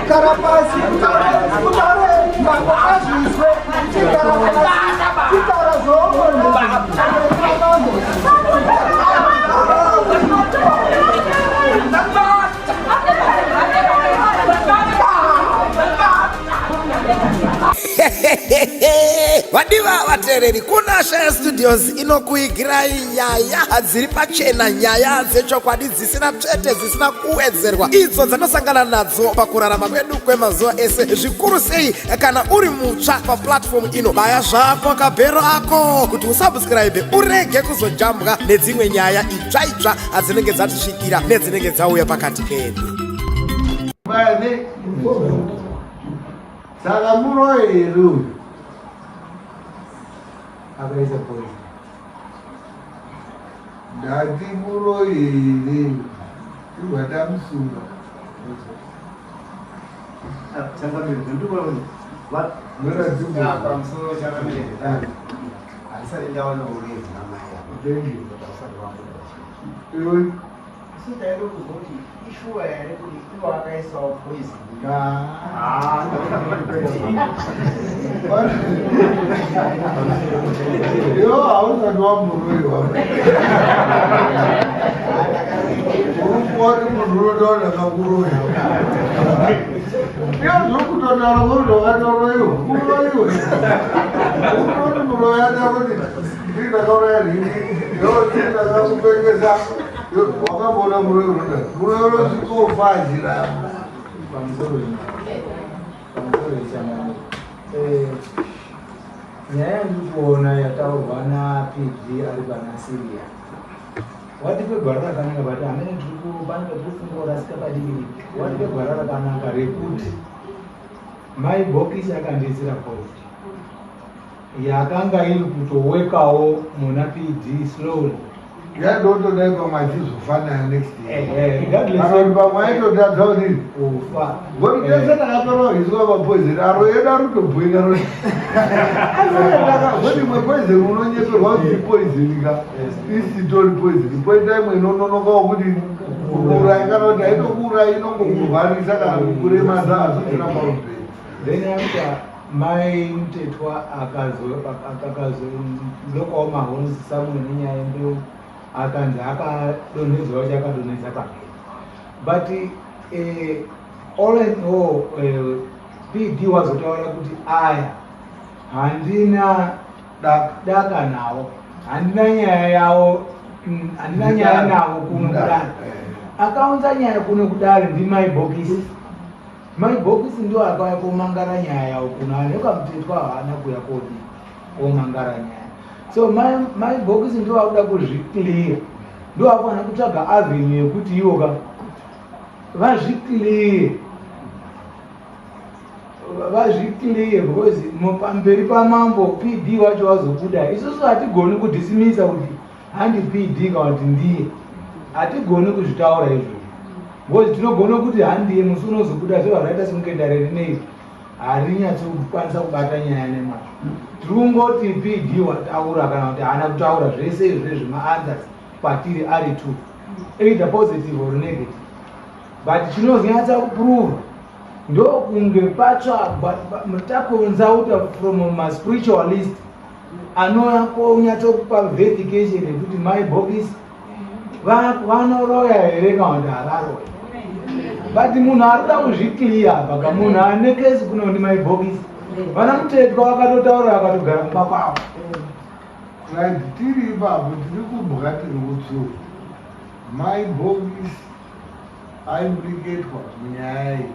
Gara pasi, utaure mambo azvizwe, chigara pasi, chitaura zvoogona. Vadiva vateereri, kuna Shaya Studios inokuigirai nyaya dziri pachena, nyaya dzechokwadi dzisina tsvete, dzisina kuwedzerwa, idzo dzanosangana nadzo pakurarama kwedu kwemazuva ese, zvikuru sei kana uri mutsva paplatform ino. Baya zvako kabhero ako kuti usubscribe urege kuzojambwa nedzimwe nyaya itsva itsva dzinenge dzatisvikira nedzinenge dzauya pakati pedu. Bane. Saka muroyi here uyu? Akaisa poison. Ndati muroyi here? Tibva tamusunga. Pamusoro changamire, handisati ndaona urezi namai ava. Thank you. Usati wambuda. Iwe. Asi taida kuzwa kuti ishuwa here kuti iwo akaisawo poison. Ah. Iwe hausati wamburoyiwa. Uri munhu unotaura kakuroya. Iwe zviri kutotaura kuti wakatoroyiwa. Kuroyiwa. Unoti muroyi atakuti ndii ndakauraya rini. Iwe ndii ndakakupengesa. Wakamboona muroyi unoda. Muroyi unosvikofa achiramba. Pamusoro pamusoro yechangamire, nyaya yandiri kuona yataurwa naPD ari pana Syria, watipe gwara rakanaka, but hamene tiri pane patiri kungorasika padiki. Watipe gwara rakanaka rekuti mai Bhokisi akandiisira post yakanga iri kutowekawo muna PD slowly. Yandotodai pamwe achizofanana next year. Regardless Kana kuti pamwe aitotadza kuti kufa. Ngoti tese takatora kuiswa papoison, aro yedu ari kutobhoika ro. Ngoti imwe poison unonyeperwa kuti ipoison ka, isitori poison. Poita imwe inononokawo kuti kuuraya, kana kuti haitokuurayi, inongokurwarisa kana kukuremadza, asi uchiramba upenyu. Then after mai Mutetwa akazolokawo mahonzi samwe nenyaya yembeu, akanzi akadonhedzwa wacho akadonhedza pamberi. But all in all, PD wazotaura kuti aya handina daka nawo, handina nyaya yawo, handina nyaya navo kuno kudare. Akaunza nyaya kuno kudare ndimai Bhokisi. Mai Bhokisi ndo akauya komangara nyaya yawo kuno. Anyoka Mutetwa haana kuya kodi komangara nyaya. So mai Bhokisi ndo akuda kuzviclear, ndo akufanira kutsvaga avenue yekuti iwo ka vazviclear, because pamberi pamambo PD wacho wazobuda. Isusu hatigoni kudismissa kuti handi PD kana kuti ndiye, hatigoni kuzvitaura izvozvo, because tinogona kuti handiye musi unozobuda zvobva zvaita sekunge dare rinei harinyatsokukwanisa kubata nyaya nemazvo. Tiri kungoti PD wataura kana kuti haana kutaura, zvese izvo zvemaanswers kwatiri ari two, either positive or negative, but chinozonyatsa kuprova ndokunge patsvagwa takonzauta from maspiritualist anouya konyatsokupa verification yekuti mai Bhokisi vanoroya here kana kuti havaroya. But munhu ari kuda kuzviclear apa ka, munhu ane kesi kuno ndi mai Bhokisi. Vana Mutetwa vakatotaura, vakatogara mumba kwavo. Right, tiri ipapo, tiri kubwa, tiri kutsura. Mai Bhokisi aimplicatwa munyaya iyi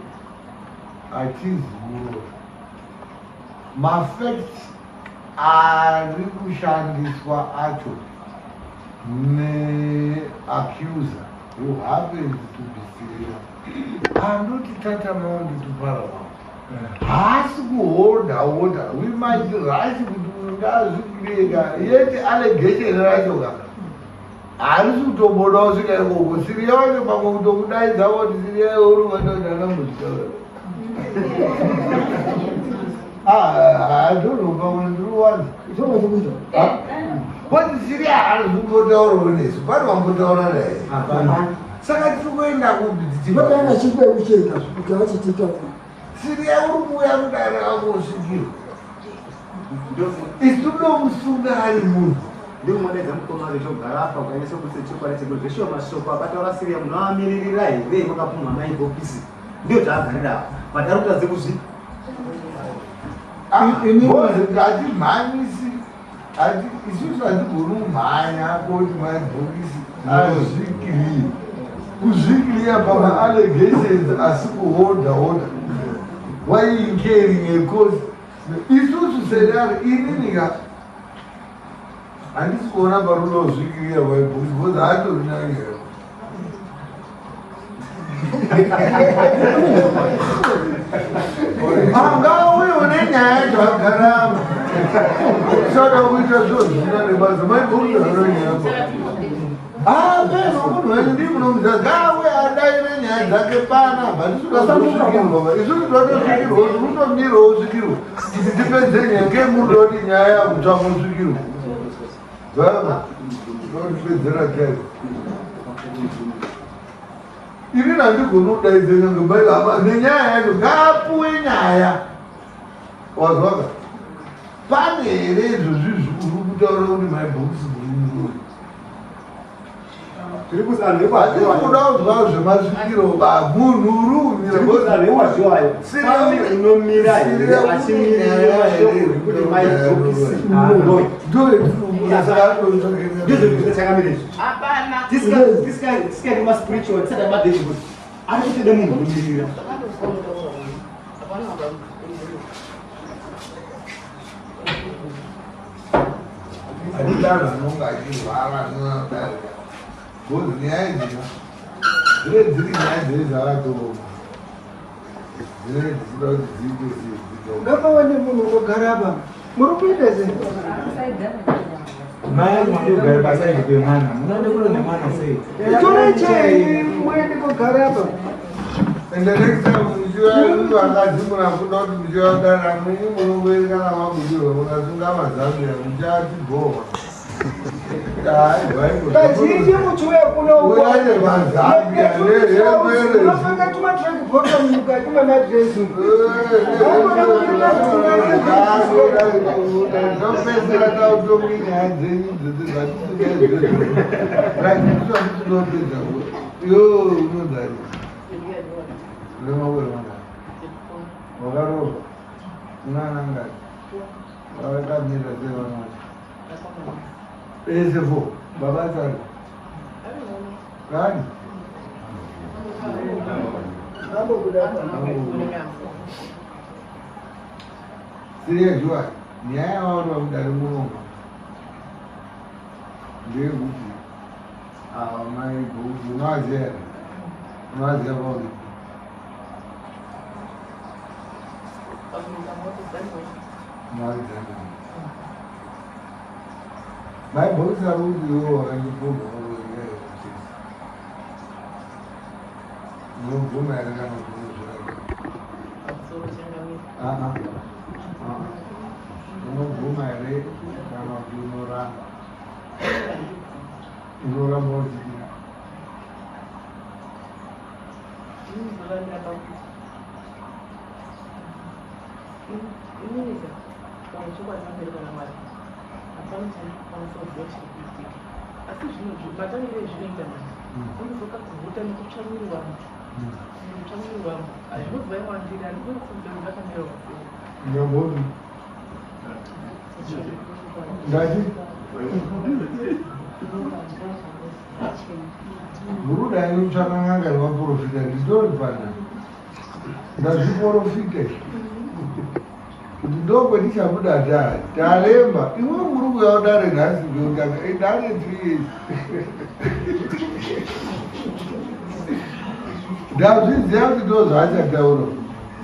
achizi muroyi. Mafacts. Ari kushandiswa acho neaccuser who happens to be Syria andoti tantamount to paramount, haasi kuholda order. We might rush kuti uyu ngaazvikireka, yet allegation racho ka harisi kutomboda kusvika ikoko. Siriya wacho pamwe kutokudaidza kuti Siriya uri kuvatoti anambozvitaura. I don't know, pamwe ndiri kuwanza kuti Siriya haasi kumbotaurawo nesu. Pane vambotaura naye? Saka tiri kuenda kupi? Vakanga chikucheka kuti vachitiita. Siriya uri kuuya kudare akosvikirwa, isu tomusunga ari munhu. Ndinomudaidza mukoma wake togara apa ukanyatsa kubudisa chokwadi cheko zveshuwa. Mashoko akataura Siriya munoamiririra here? Makapumha maibhokisi, ndiyo taagarira apa, but ari kutadze kuzvi Hatimhanyisi, isusu hatigoni kumhanya kuti maibhokisi azvikiriye kuzvikiriya pamaallegations asi kuholda order. Why incurring a cost? Isusu sedare, ininika handisi kuona paruda kuzvikiriya maibhokisi because haatorina nyaya. Angauye une nyaya yacho agarama, usada kuita zviro zvisina nebasa. Maibhokisi anonyaya apeno munhu wenyu ndii munomuziva. Ngauye adaire nyaya dzake panapa. Tisingazosvikirwa isusu, totosvikirwa, tinotomirawo svikirwa kuti tipedze nyaya. Ngemuruda kuti nyaya yakutsva mosvikirwa zvama totipedzera chaizvo. Inini handigoni kudaidza nyange bai nenyaya yacho. Ngaapuwe nyaya, wazwaka? Pane here izvozvizvi uri kutaura kuti maibhokisi muri muroi? Tiri kuzi anhu Hatisi kuda kuzwa zvemasvikiro ba, munhu uri kumira. Anhu ekwaziwayo pane unomira here achimirira mashoko ekuti maibhokisi muroi? Ndizvo chakamira izvi. Tisikaiti maspiritual, tisati madeshi kuti ari kutide munhu unomirira. Hatidaro anonge achirwara anodarika because nyaya idzina dzine dziri nyaya dzee dzakatooma, dzinenge dzichida kuti dziite sei, dzidzoka. Ngapawane munhu unogara apa. Muri kuita sei? Mai mwandogara paside pemwana, munoende kuno nemwana sei? Torai chei muende kogara apa. And the next time muchiuya vakadzi munakuda kuti muchiuya kudara munyi munongoerekana mabudirwa mukasunga mazambia muchatibhohwa. Kazhinji muchiuya kuno Uyaye mazambia nehembe. Unopfeka tumatrack bottom mukati memadresi. Ndopedzera tautongi nyaya dzenyu dzese zvatisingaitinopedza. Yo, unonzani unemakore mangani? Wakarova unanangati vakamira sei vana vacho ese fo? Baba sari kani? Ambobuda apa. Siriyajuwa nyaya yavauri vakudare munomo ndeyekuti ava mai bhokisi unovaziva here? Unovaziva pauri mwaridzana mai bhokisi ari kuti iwo wakandibvuma uroyekuchesi, unobvuma here kana kuti unozviramba? Ah, ah. Ah. Unobvuma here kana kuti unoramba? Unoramba uchidii? Ndinozolandira pakuti ininiza pamwe chokwadi pamberi pana Mwari hapana chandinokwanisa kuziva chiri kuitika, asi zvino matangiro ezvinoita manje unozoka kuhuta nekutsva mwiri wangu, kutsva mwiri wangu hazvinobva iwandiri, handikoni kufunga kuti ndakamira sei. Ndamboti ndati muruda inotsvaka n'anga nemaprofita, nditori pana ndazviprofita izvi. Kuti ndokwetichabuda tari taremba iwe muri kuuya kudare nhasi ndotanga ndane 3 years ndazviziva kuti ndo zvaachataura.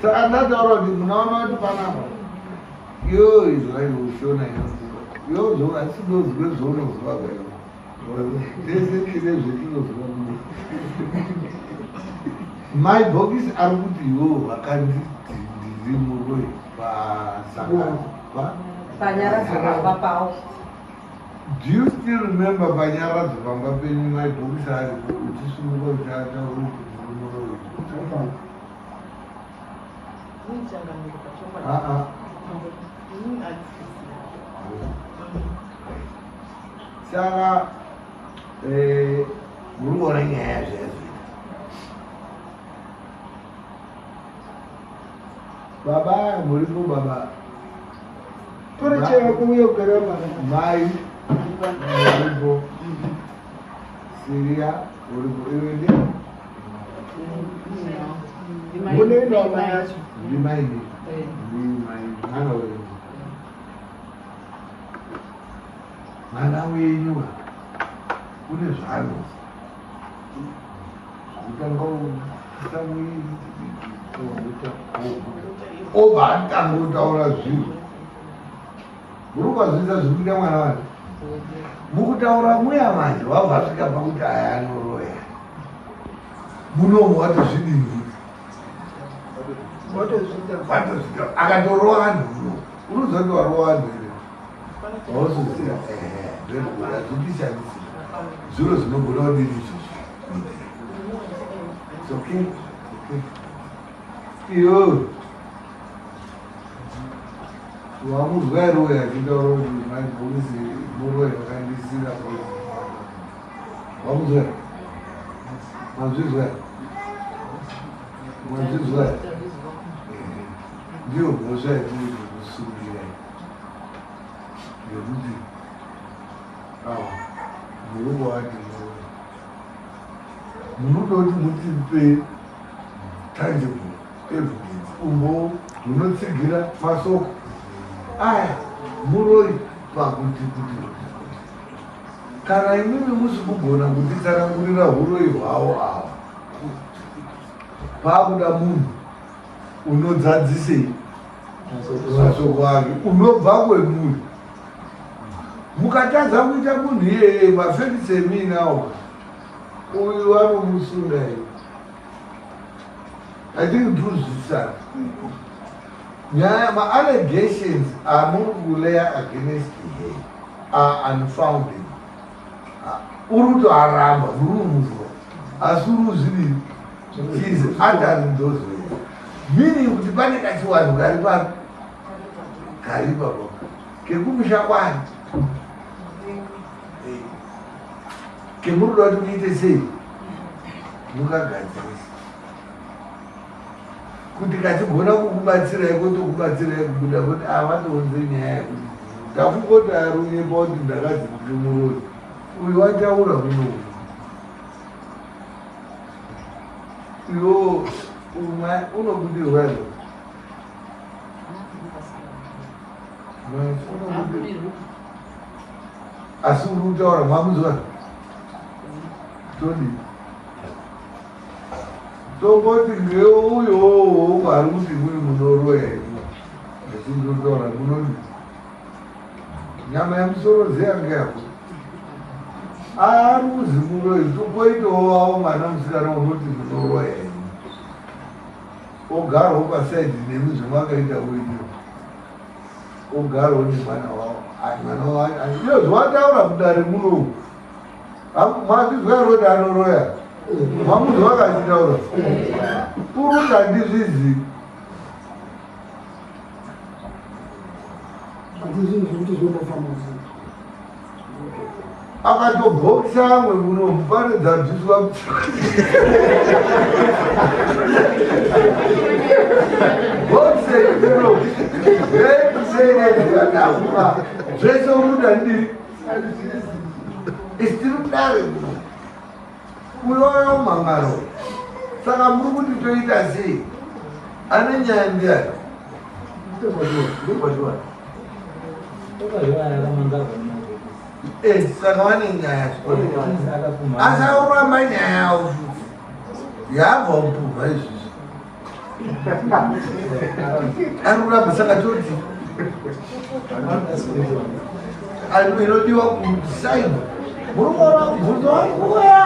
Saka ndataura kuti munaona kuti panapa iyo izwai ushona inonziva yozvo asi ndozwe zvaunozwa kayo tese tine zvetinozwa muno. Mai Bhokisi ari kuti iwewo vakanditi ndiri muroyi pasangano Panyaradzo pamba pavo. Do you still remember panyaradzo pamba penyu mai Bhokisi aripo uchisumuka uchataura kuti ndiri muroyi? Changamire, pachokwadi. Ah, ah. Inini handisiziva. Saka muri kuona nyaya zvayazoita baba muripo baba. Tore chero kuuya kugara mwana. Mai muripo, Siria uripo, iwe ndi Munoendawo mai acho. Ndimai, ndimai mwana wenyu, mwana wenyu une zvaanozwa kutanga kusamuita obva atanga kutaura zviro. Muri ukazviisa zviri kuita mwana wake mukutaura muya manje wabva asvika pakuti aya anoroya munomu watozvidini futi. Watozviita. Watozviita, akatorowa vanhu muno. Unoziva kuti warowa vanhu here? Wauzoziva hazvitishandisi zviro zvinogona kudini izvozvo. It's okay, okay. Iyo wamuzwa here uyo achitaura kuti mai Bhokisi muroyi wakandisira poison? Wamuzwa here? Mazvizwa here? Mazvizwa here? Ndiyo mhosva yatiri kukusungira yekuti awa murume wati muroyi. Munoda kuti mutipe tangible evidence, umbo hunotsigira masoko aya muroyi pakuti kuti kana imimi musi kugona kutitsanangurira uroyi hwavo ava, paakuda munhu unodzadzisei masoko ake unobva kwemuri. Mukatadza kuita munhu iyeye, mafacts emuinawo uyu vanomusunga iyo. I think ndikuzwisana nyaya. Maallegations amuri kulaya against her are unfounded. Uri kutoaramba, muri kumuzwa, asi uri kuzvidii? Is uttering those words meaning kuti pane kachiwanhu kari papi kari papo kekumusha kwani kemuri kuda kuti muite sei mukagadzirisa kuti kachigona kukubatsirai, kotokubatsirai kubuda kuti avatounze nyaya yekuti ndafungoti arunyepa kuti ndakadzi kuti muroyi uyu wataura munomu. Iwo umwe unobudirwa here? Unobudirwa, asi uri kutaura mwamuzwa todi tongoti ngeuyowo ari kuti muri munoroya imo achindotaura munoni nyama yemusoro zeya ngeyako ari kuzi muroyi. Tokoitawo wavo mwana musikana unoti munoroya imo ogarawo paside nemi zvemakaita uino ogarawo nemwana wavo. Mwana wavo iyo zvawataura mudare munomu mazvizwa here kuti anoroya? Mamunzwa akachitaura uri handizvizivi. Handizvinhu zvekuti zvimbofamba sei. Akatobhokisa amwe munomu pane dzabviswa bhokise munomu zvese zvese uruda ndiri isitiri mudare muno uyoyo mangaro. Saka muri kuti toita sei? Ane nyaya ndiani? Saka vane nyaya, asi auramba nyaya yavo futi yabva upumha izvizvi ari kuramba. Saka toti inodiwa kusaina murume mubvunzo wanguya.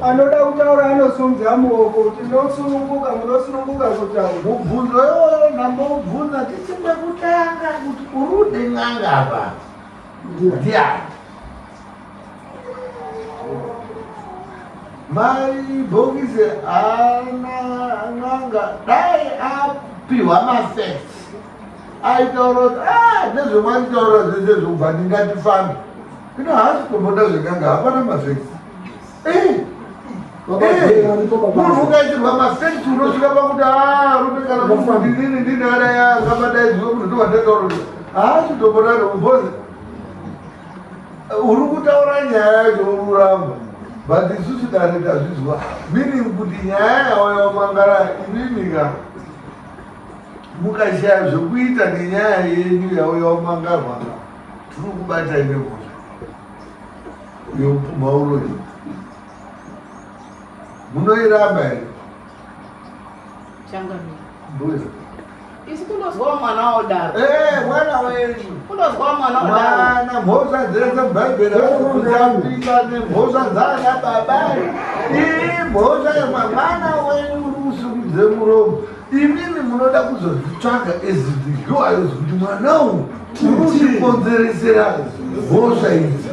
Anoda kutaura anosimudza muoko kuti ndinosununguka, munosununguka kutaura. Mubvunzo iwoyo ndambobvunza tichinde kutanga kuti uri ude n'anga apa ndiani? Mai Bhokisi haana n'anga. Dai apiwa mafacts, aitaura kuti, "Ah, nezvemwaitaura zvese zvobva ndingatifambe ino." Haasi kumboda zven'anga, hapana mafacts. Munhu ukaitirwa mafacts unosvika pakuti, "Ah, rume kana munhu ndinini ndini adai angamadaidzwe munhu ndovandataura." Kuti haasi kutomboda because uri kutaura nyaya yacho ururamba, but isusu dare tazvizwa, meaning kuti nyaya yauya wamangara imimika mukashaya zvekuita nenyaya yenyu yauya wamangarwa, tiri kubatai nemhosva yekupumha uroyi. Munoiramba here? Changamire. Mbuya. Isi kundozwawo mwana wodaro. Mwana wenyu. Kundozwawo mwana wodaro. Mwana, mhosva dzese mubhaibheri kusapika nemhosva dzaana baba, ii mhosva yemwana wenyu uri kusumudze muromo. Imimi munoda kuzozvitsvaga as the lawyers kuti mwana uyu uri kutikonzeresera mhosva idzi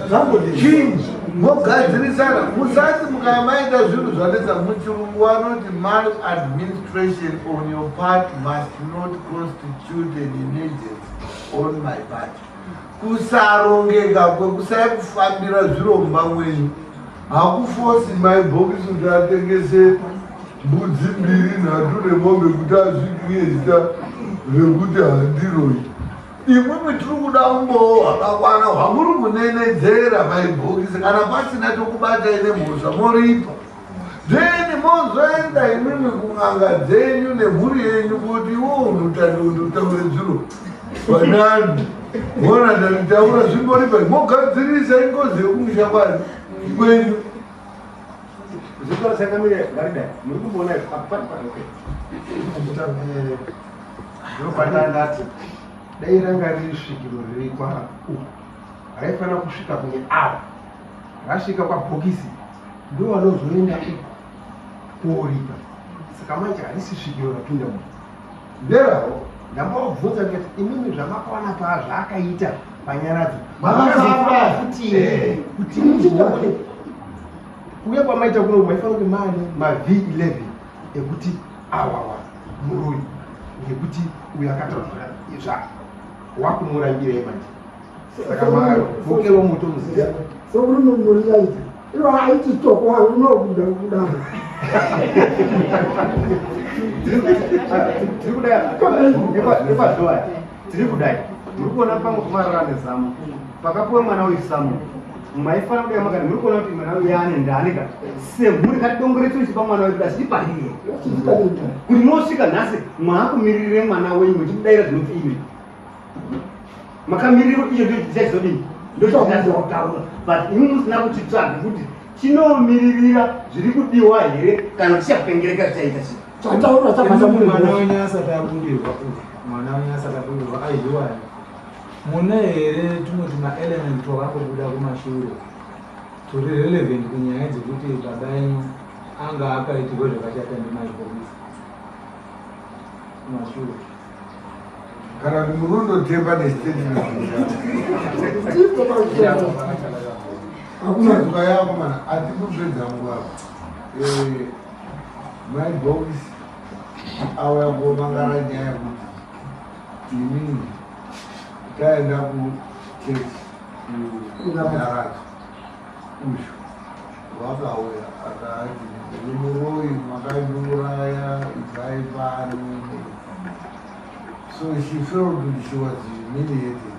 chinji, mogadzirisana. Musati mukaya maita zvinhu zvanetsa. Muchirungu vanoti maladministration on your part must not constitute an emergency on my part. Kusarongeka kwekusaya kufambira zviromba mwenyu hakufosi Mai Bhokisi kuti atengese mbudzi mbiri, nhatu nemombe kuti azvikriye zita rekuti handiroi. Imwimwi tiri kuda umbowo hwakakwana hwamuri kunenedzera Mai Bhokisi. Kana pasina, tokubatai nemhosva, moripa, then mozoenda imwimwi kun'anga dzenyu nemhuri yenyu kuti iwo unotaure zviro panani mona ndanditaura zvimboripa, mogadzirisa ingozi yekumusha kwani kwenyu. Zvikoro, changamire, ngaridai muri kumboona okay. Ndopanda ndati dai ranga riri svikiro riri kwa uku, raifanira kusvika kune ava. Rasvika kwabhokisi, ndo vanozoenda uku kuoripa. Saka manje harisi svikiro rapinda mu Nderavo. Ndambovabvunza ndikati, "Imimi zvamakawana paa zvaakaita panyaradzo Makafamba. futi here kuti muzoone kuuya kwamaita kuno? Maifanira kunge maane maV11 ekuti awawa muroyi, ngekuti uyu akataura zva wakumurambirai manje." Saka mavokero mutomuziva. Sokuti muriyaita iro haiti toko unobuda kudaro. Tiri kudai nepadoa, tiri kudai, muri kuona pamwe kumarara nezamo pakapuwa mwana uyu samo. Maifanira kudai makati muri kuona kuti mwana uyu yaane ndani ka semhuri katidongoretse uchipa mwana wedu dasiparire kuti mosvika nhasi maakumiririre mwana wenyu muchimudaira zvinopfime makamiriro icho ndichachizodini ndochazokutaura, but imi musina kuchitsvaga kuti chinomiririra zviri kudiwa here kana tichapengereka zvichaita chii. Chataura chakasa. Mwana wenyu asati abudirwa uyu, mwana wenyu asati abudirwa aihiwani, mune here tumwe tumaelement twakangobuda kumashure turi relevant kunyaya dzekuti baba enyu anga akaitirwa zvakashata ndimaibhokisi kumashure? Kana kuti muri undotemba nestatement? Hakuna zuva yako mana atikupedza nguva. Mai Bhokisi auya komangara nyaya yekuti inini taenda kuchechi kunyaradzo, uyu wakauya akati, "Ndiri muroyi, makandiuraya, ibvai pano." So she felt that she was humiliated.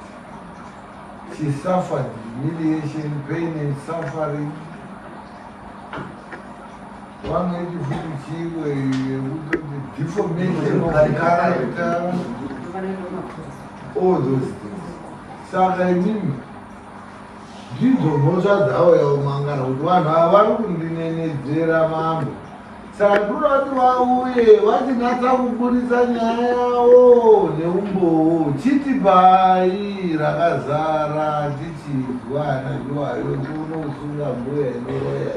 She suffered humiliation, pain and suffering. Vanoiti futi chiwe yekutoti deformation of character. All those things. Saka imimi ndidzo mhosva dzavo yaumangana kuti vanhu ava vari kundinenedzera mambo. Saka ndinoda kuti vauye vachinatsa kuburitsa nyaya yavo neumbowo. Chitipai rakazara tichinzwa ana iwayo tiunosunga mbuya inoroya.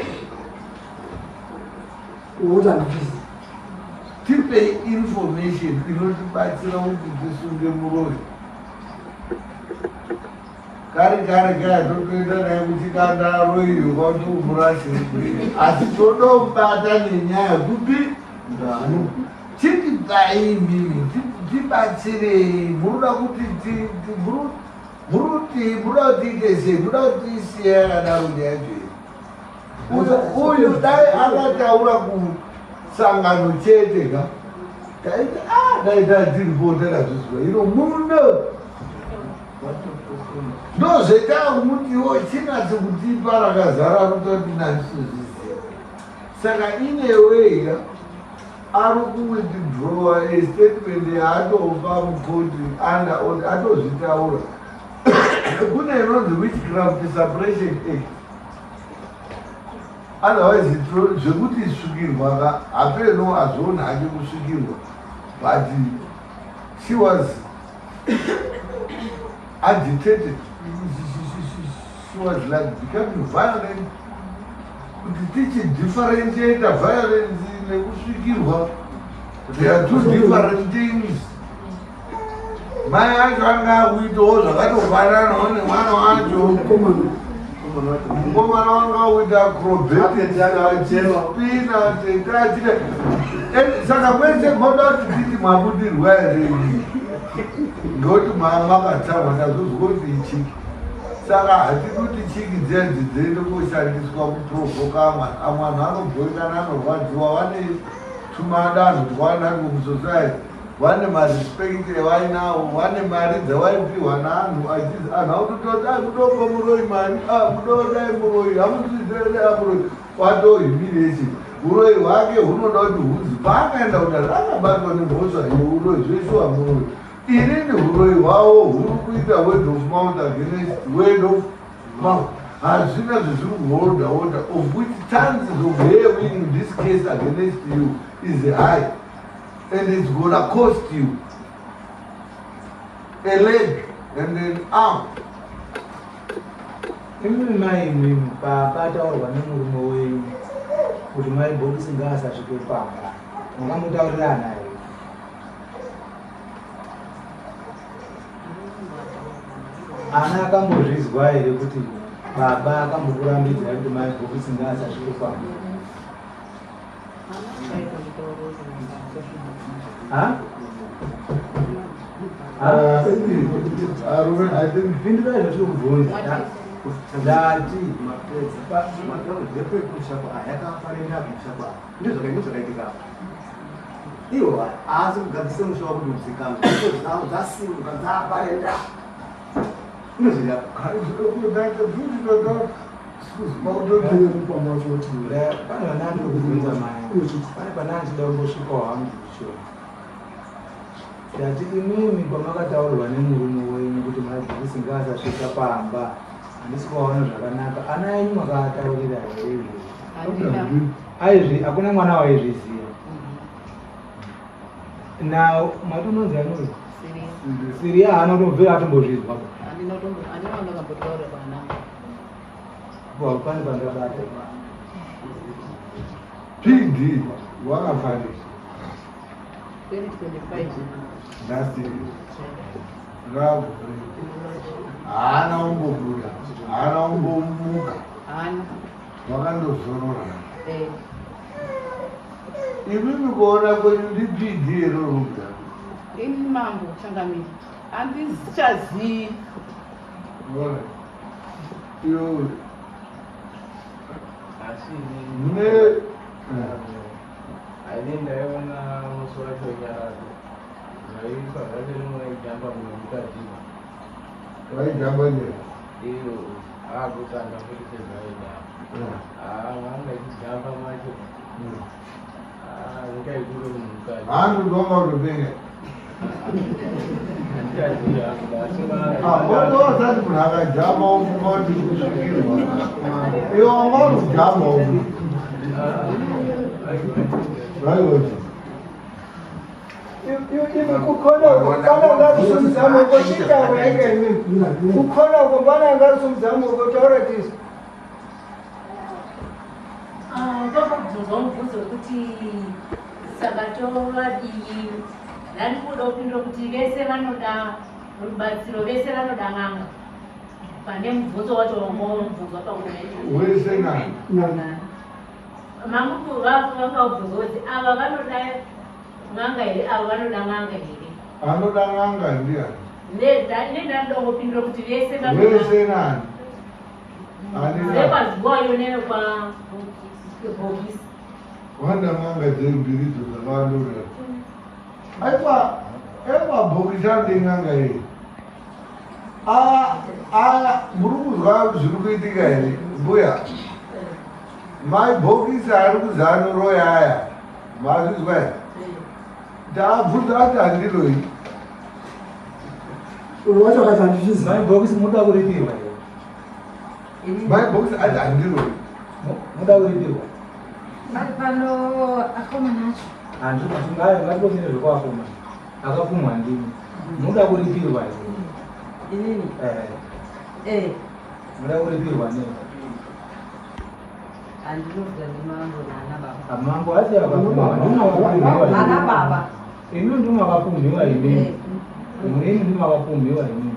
Tipei information inotibatsira kuti tisunge muroyi. Kare kare kaya totoenda naye kuchikandaro iyo kwatoumurashe, asi todomubata nenyaya kupi? Chitipai imimi, tibatsirei. Munoda kuti muruti munoda kuti tiite sei? Munoda kuti tisiye yakadaro nyaya yacho here? Uyu dai akataura kusangano chete ka, taiti a dai tatiripo takazvizwa ino muno ndozvetakutiwo chinatso kutipa rakazara kutoti naisozviziva. Saka ineweya ari kuwithdrawa a statement yaatopa mukoti under oath, atozvitaura. Kune inonzi Witchcraft Suppression Act. Otherwise zvekuti svikirwa ka, hapeno azviona hake kusvikirwa, but she was agitated. She was like becoming violent. Kuti tichidifferentiata violence nekusvikirwa, they are two different things. Mai acho anga akuitawo zvakatofananawo nemwana wacho. Mukomana wanga akuita acrobatics, achispina tete achita. Saka kwese moda kuti titi mabudirwa here ini? Ngekuti makatsamwa, tazozwa kuti ichiki. Saka hatidi kuti chiki dziya dziende koshandiswa kuprovoka amwe amwe anhu anobhoikana, anorwadziwa, vane tumadanho twavanarwo musociety, vane marespect evainawo, vane mari dzavaipiwa naanhu. Achizi anhu akutototi a mudombo muroyi mari, a mudodai muroyi, hamuzvizive muroyi watohumiliation. Uroyi hwake hunoda kuti hunzi paakaenda kudare akabatwa nemhosva yeuroyi zveshuwa muroyi. Inini uroyi hwavo huri kuita word of mouth against word of mouth, hazvina zvezviri kuholda order, of which chances of her winning this case against you is high, and it's gonna cost you a leg and an arm. Imimi mai, imimi pakataurwa nemurume wenyu kuti mai Bhokisi ngaasasvike pamba, makamutaurirana here? Ana akambozvizwa here kuti baba akambokurambidzai kuti mai Bhokisi ngaasasvike pamba? Ha? Arume, I think Pindurai zvatiri kubvunza. Ndati mhepo yekumusha kwa yakafanira kumusha kwa ndizvo zvakaitika apa. Iwo haasi kugadzisa musha wakuti uzikanwa, mhepo dzavo dzasimuka dzaparenda ndozviri apa. Pane vana ndiri kubvunza mai, pane pana ndichida kumbosvikawo hangu icho. Ndati imimi pamakataurirwa nemurume wenyu kuti mai Bhokisi ngaasasvika pamba, handisi kuvaona zvakanaka, ana enyu makaataurira here izvozvo? Handina. Aizvi hakuna mwana waizviziva. Now mati unonzi anoi? Siriya. Siriya haana kutobvira atombozvizwa. Handina kutombo, handina wandakambotaurira bana. Pane pandabata. PD wakafanira 2025. Last year rago haana kumbobuda, haana kumbomuka. Haana. Wakandozorora. Eh. Imimi kuona kwenyu ndi PD here ruda? Ini mambo changamiri, handichazivi. Iyo Asi mune aini ndaiona musi wacho wenyaradzo zvaiitwa zvacho, rimwe raijamba mukati. Vaijamba nje. Iyo akutanga futi sezvaida, vanga ichijamba macho, ingaikure munhu mukati. Handu ndonga kutopenga. Wasati munhu akajama wofunga kuti kusvikirwa. Iwe wanga uri kujama wofunga. Right. Kukhona kubana ngarisumzamo kochitaura ika imimi kukhona kubana ngarisumzamo kotaura tisu. Ndokubvunzwa mubvunzo wekuti saka tovadii. Ndandikuda kupindura kuti vese vanoda rubatsiro, vese vanoda n'anga. Pane mubvunzo wacho wangobvunzwa panguva iyoyo. Wese nani? Mangu vanga ubvunzwa kuti ava vanoda n'anga here, ava vanoda n'anga here. Anoda n'anga ndiani? Nendandoda kungopindura kuti vese vanoda. Wese nani? Ani nani? Vekwazuwayo nevekwabhokisi. Wanda n'anga dzembiridzo dzakawandorera. Aiwa, emabhokisi anoda n'anga iyi. Aya, aya, muri kuzwa zviri kuitika here, mbuya? Mai bhokisi ari kuzi anoroya aya. Mazvizwa here? Taabvunza ati handiroyi. Uyu wacho akati handizvizivi. Mai bhokisi munoda kuripirwa here? Mai bhokisi ati handiroyi. Munoda kuripirwa? Ari pano akomana acho. Handingayo ngatibosine zvekuafuma. Akapumwa ndimi. Munoda kuripirwa here? Inini? Eh. Eh. Munoda kuripirwa nei? Handinobva ndimambo naana baba. Mambo asi akapumwa. Ndimi makapumhiwa. Ana baba. Imi ndimi makapumhiwa imimi. Imimi ndimi makapumhiwa imimi.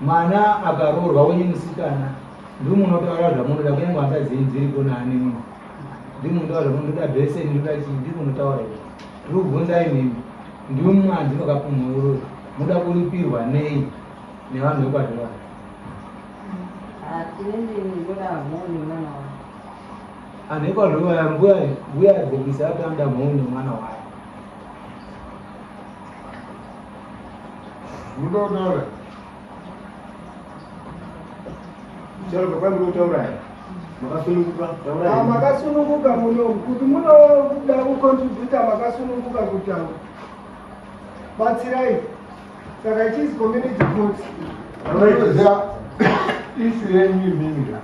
Mwana akaroorwa wenyu musikana ndimi munotaura zvamunoda kunyange hanzvadzi dzenyu dziripo naani muno. Ndimi munotaura zvamunoda bheseni ndoda chii ndimi munotaura izvo. Ndiri kubvunza imimi. Ndimi mwanzi makapumhiwa uroyi. Munoda kuripirwa nei nevanhu vekwaZviwaya? Inini ndoda mhou nemwana wangu. Anhu ekwaZviwaya mbuya mbuya bhokisi ati anoda mhou nemwana wayo. Munoda kutaura? Chero kwai muri kutaura here? Makasununguka taura Ah, here? Makasununguka muno kuti munoda kucontributa, makasununguka kutaura. Batsirai. Saka it is community vote. Munoziva issue yenyu imimi ka?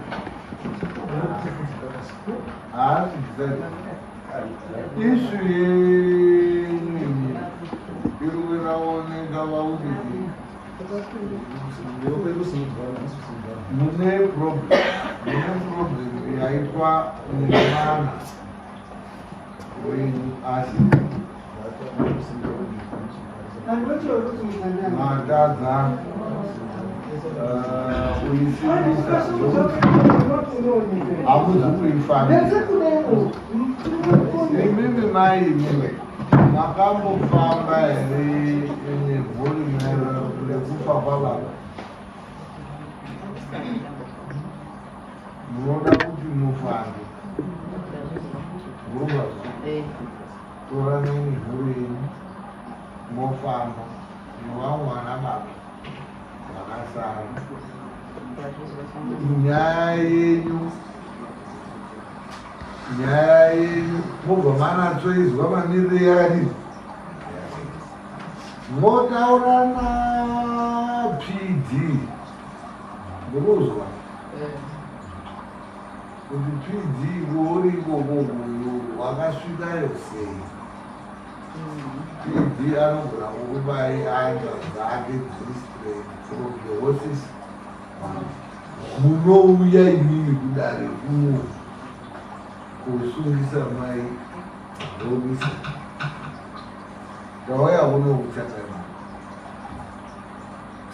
Haasi decide. Issue yenyu imimi iri kunaoneka vauditi mune problem yaitwa nemwana wenyu asi matadza kuisimbisa, hamuzi kuifambisa. Imimi mai, imimi makambofamba here nemhuri maererano nekufa kwababa? Munoda kuti mufambe nguva, toranai mhuri yenyu mofamba nevamwe vana baba vakasara. Nyaya yenyu mobva manatsoizwa mamiriro yakadini, motaura naPD. Murikuzwa kuti PD uri ikoko wakasvikayo sei? PD anogona kukupai answer dzake dziri straight from the horses. Munouya imimi kudare kuno kusungisa mai bhokisi. Tauya kuno kuchakana,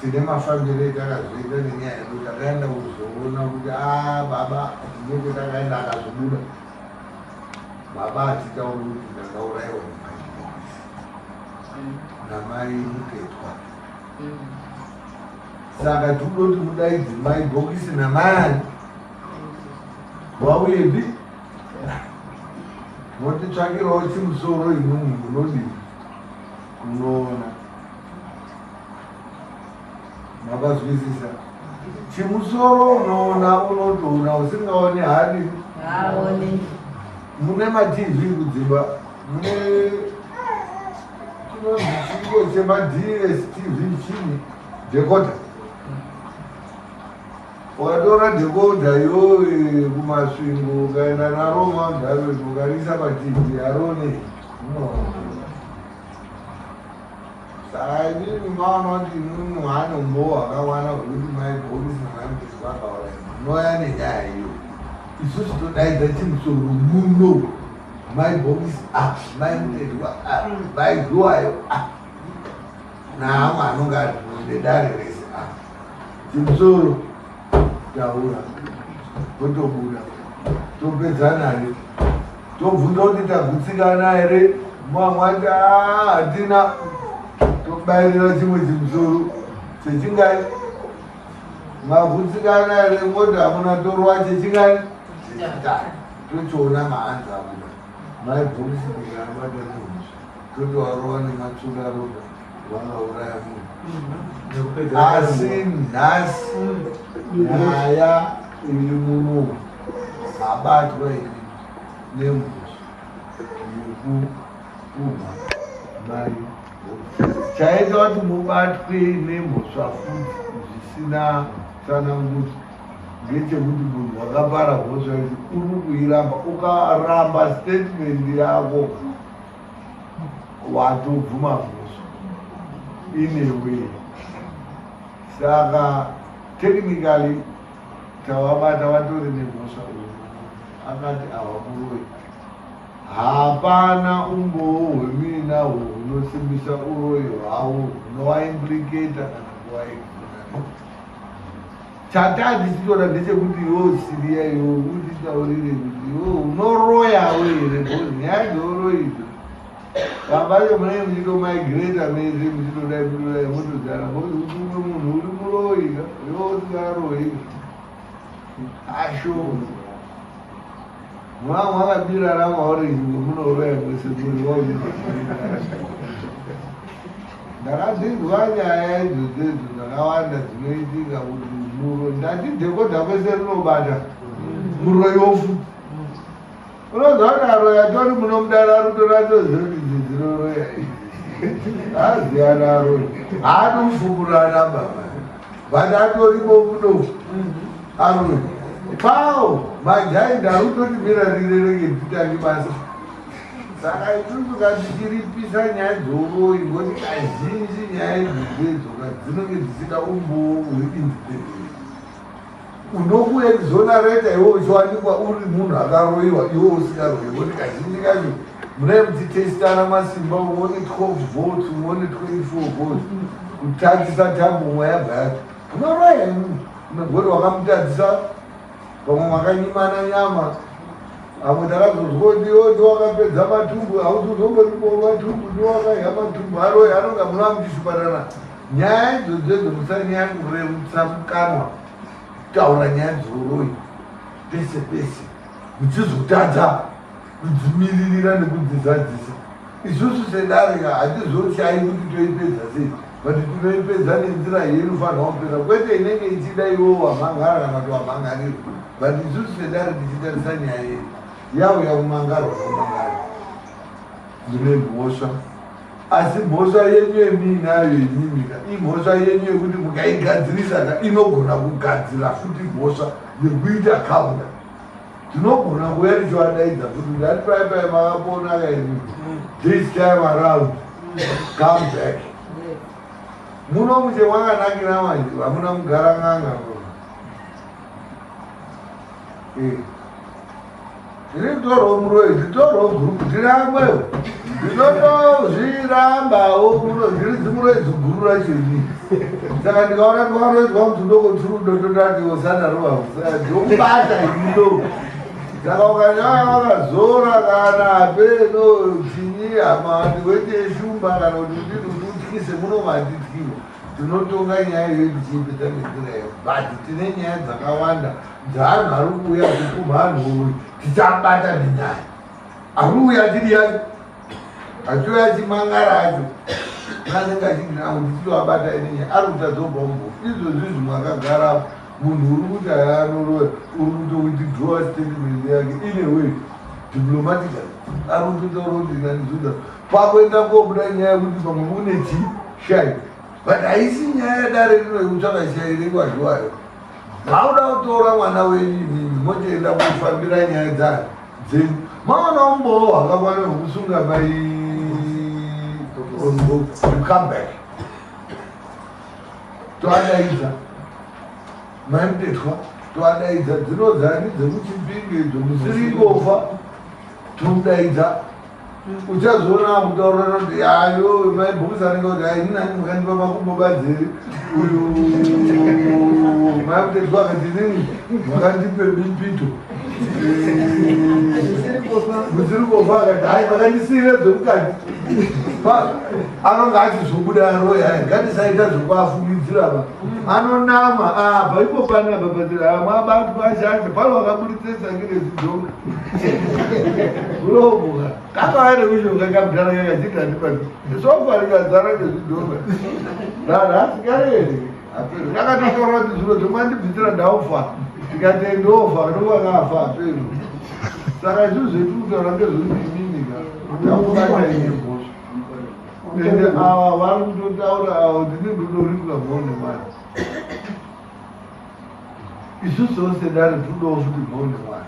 tine mafambiro etakazoita nenyaya yedu. Takaenda kuzoona kuti a baba tinenge takaenda, akazobuda baba achitaura kuti ndakaurayiwa namai bhokisi namai Mupetwa. Saka tinodoti mudaidzi mai bhokisi namai ani wauyepi, motitsvakirawo chimusoro. Imwimwi munodii kunoona? Makazwisisa? Chimusoro unoona, unotoona, usingaoni hari. Haoni. Mune maTV kudzimba, mune chinonzi chii? Chiko chemaDSTV chini decoder. Ukatora decoder iyoyo kuMasvingo, ukaenda naro Mount Harvest, ukarisa paTV, harone. Saka inini maona kuti inini mwane umbowo hwakakwana hwekuti mai Bhokisi namai Mutesi vakauraya, munouya nenyaya iyo. Isusu todaidza chimusoro muno, mai Bhokisi a, mai Mutedwa a, mai Zhuwayo a, naamwe anonge ari nedare rese a. Chimusoro taura, totobuda, topedza nayo, tobvunza kuti tagutsikana here. Mamwe ati hatina, tobayirira chimwe chimusoro chechingai. Magutsikana here? Moti hamuna, torwa chechingai, chechitatu, tochiona maanza abuda. Mai Bhokisi ndikaabata nemhosva, totovarova nematsura roda vakauraya munhu. Asi nhasi nyaya iri muno, mabatwa iri nemhosva yekupumha mai. Chaita kuti mubatwe nemhosva futi zvisina tsanangudzo ngechekuti munhu wakapara mhosva kuti uri kuiramba. Ukaramba statement yako, watobvuma mhosva inewe. Saka technically tavabata vatori nemhosva. Uyu akati ava muroyi, hapana umbowo hwemuinahwo hunosimbisa uroyi hwavo hunovaimplicata kana kuvaexonerate. Chatati chitoda ndechekuti iwewo siriya, iwe utitaurire kuti iwe unoroyawo here, because nyaya dzeuroyi idzo pambacho munenge muchitomigrata mese, muchitodai muchitodai, motoziana, because kuti umwe munhu uri muroyi ka, iwe usingaroyi asho mwa mwakabira ramaorenji munoroya mwese muri wauri. Ndakadzinzwa nyaya idzodzo idzo dzakawanda dzinoitika kuti muro ndati decoder kwese rinobata muroyiwo futi. Unonzwa kuti aroyi atori muno mudara, rutoratoziva kuti idzi dzinoroya idzi, aziyana aroyi, haadi kufumurana baba, but atorimo muno aroyi pawo majaindi arutoti mira rirereke titange basa. Saka isusu katichiripisa nyaya dzouroyi, ngokuti kazhinji nyaya idzodzo dzinenge dzisida umbowo hweindependent unokuexonerata iwe uchiwanikwa uri munhu akaroyiwa, iwe usingaroyi, ngokuti kazhinji kacho munenge muchitestana masimba, umwe une 12 volts, umwe une 24 volts, kutadzisa tambo umwe yabva yacho unoroya ngoti wakamutadzisa. Pamwe makanyimana nyama, amwe takazozwa kuti iwo ndiwakapedza matumbu, hauzozomboripo matumbu, ndiwakaiha matumbu aroyi anonga munova muchishupanana. Nyaya idzodzo idzo musanyanya kurerutsa mukanwa kutaura nyaya dzouroyi pese pese, muchizotadza kudzimiririra nekudzizadzisa. Isusu sedare hatizochayi kuti toipedza sei, but tinoipedza nenzira yeinofanirwa kupedza, kwete inenge ichida iwo wamhangara kana kuti wamhangarirwa. But isusu sedare tichitarisa nyaya yedu yauya kumangarwa kumangara, mune mhosva, asi mhosva yenyu yemiinayo yenyimika imhosva yenyu yekuti mukaigadzirisa ka, inogona kugadzira futi mhosva yekuita counter. Tinogona kuuya tichivadaidza futi kuti ati pai pai makapona kaimi, this time around come back muno. Muche mwakanakira manje, hamuna mugara n'anga. Tiri kutorwa muroyi, titorwa gurupu, tiramwewo, ndinotozvirambawo muno, ndiri zimuroyi ziguru racho ini. Saka ndikaona twaroizwa mutudoko turudo, totati osanarowa ndokubata ino. Saka ukanyanya wakazora kana peno chinyi hama ndiwete shumba kana kuti ndini utyise muno, matityiwa. Tinotonga nyaya iyoyo tichiipedza nenzira iyo, but tine nyaya dzakawanda dzaanhu ari kuuya achipumha anhu uyu, tichabata nenyaya ari kuuya achiri yacho, achiuya achimangara acho anenge achidinangu, tichitovabata nenyaya ari kutadzobva mumbofu. Izvozvi izvi mwakagara, munhu uri kuti ayanoroya uri kutowithdrawa statement yake in a way. Diplomatically ari kutotaura kuti nanizuda pakuenda kobuda nyaya yekuti pamwe une chi shai, but haisi nyaya yedare rino yekutsvaka shai rekwazhiwayo. Mauda kutora mwana wenyu imimi, motoenda kufambira nyaya dzayo dzenyu. Maona umbowo hwakakwana hwekusunga mai. You come back, toadaidza mai Mutetwa, toadaidza dzinodzani dzekuChipinge idzo musiringofa, tomudaidza. Uchazoona kutaura kuti ayo maibhokisi anenge kuti ai nani mukandipa makumbo badzeri uyu. Mai Mutetwa akati nini makandipe mipito musiri kofa, akati hai makandisiire dzemukati. Anonga achizobuda roya. Ngatisaita zvekuafungidzira ba anonama apa ipo panapa pazira mwabatwa ashanje pano wakaburitse sangi rezvidhonga unomuka kakauya nekushonga kamudhara kakachita ndipati sofa rikazara ngezvidhonga nanhasi karere apero kakatotaura kuti zviro zvemandibvisira ndaufa, ndikati ndofa ndokwakafa apero. Saka izvi zvetiri kutaura ngezvekuti imimika takubata ine mhosva, ende ava vari kutotaura avo ndini ndodoripwa mhone mwana. Isusu vose dare tinodawo futi mhone mwana.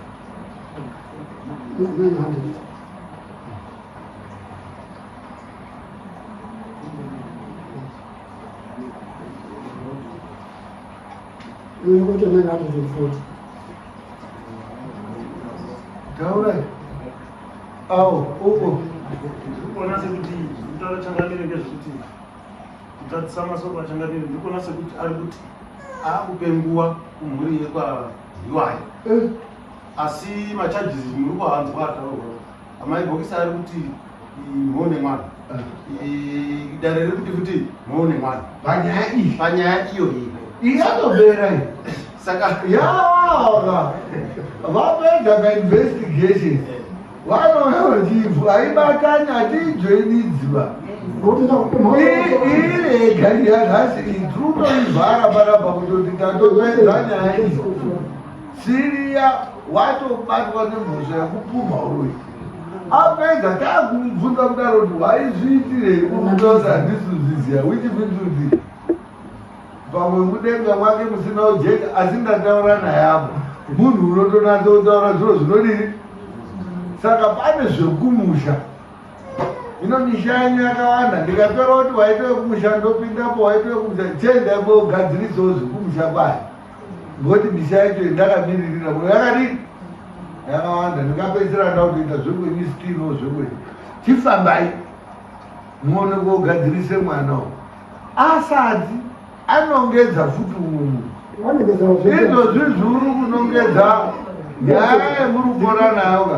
900. Kuti 940. Taurai awo uko. Ndikuona sekuti kutaura changamire ngezvekuti kutatisa masoko achangamire, ndikuona sekuti ari kuti akupe nguva kumhuri yekwahiwayo, asi macharges muri kuhanzwa ataurwa. Amai Bhokisi ari kuti muone mwana, dare riri kuti futi muone mwana. Panyaya iyi. Panyaya iyo iyi. Iyatopera iyi. Saka yaga vapedza mainvestigation vanouya vachivhu haibatani, hatiijoinidziva iri ega yanhasi iyi tiri kutoivhara panapa kutoti tatopedza nyaya iyi. Siriya watobatwa nemhosva yekupumha uroyi. Apedza taakumubvunza kudaro kuti waizviitirei, uri handisi kuzviziva, which means kuti pamwe mudenga mwake musina ujeka. Asi ndataura naye apo munhu unotonatsa kutaura zviro zvinodini. Saka pane zvekumusha ino misha yenyu yakawanda. Ndikatora kuti waita wekumusha ndopindapo, waita wekumusha chiendai mogadzirisawo zvekumusha kwayo, ngokuti misha yacho yandakamiririra kuno yakadini yakawanda. Ndingapedzisira ndakutoita zvekwenyu stino zvekwenyu. Chifambai muone kogadzirise mwana uyu asati anongedza futi umwe munhu. Izvozvi zvuri kunongedza nyaya yemuri kupora nayo ka.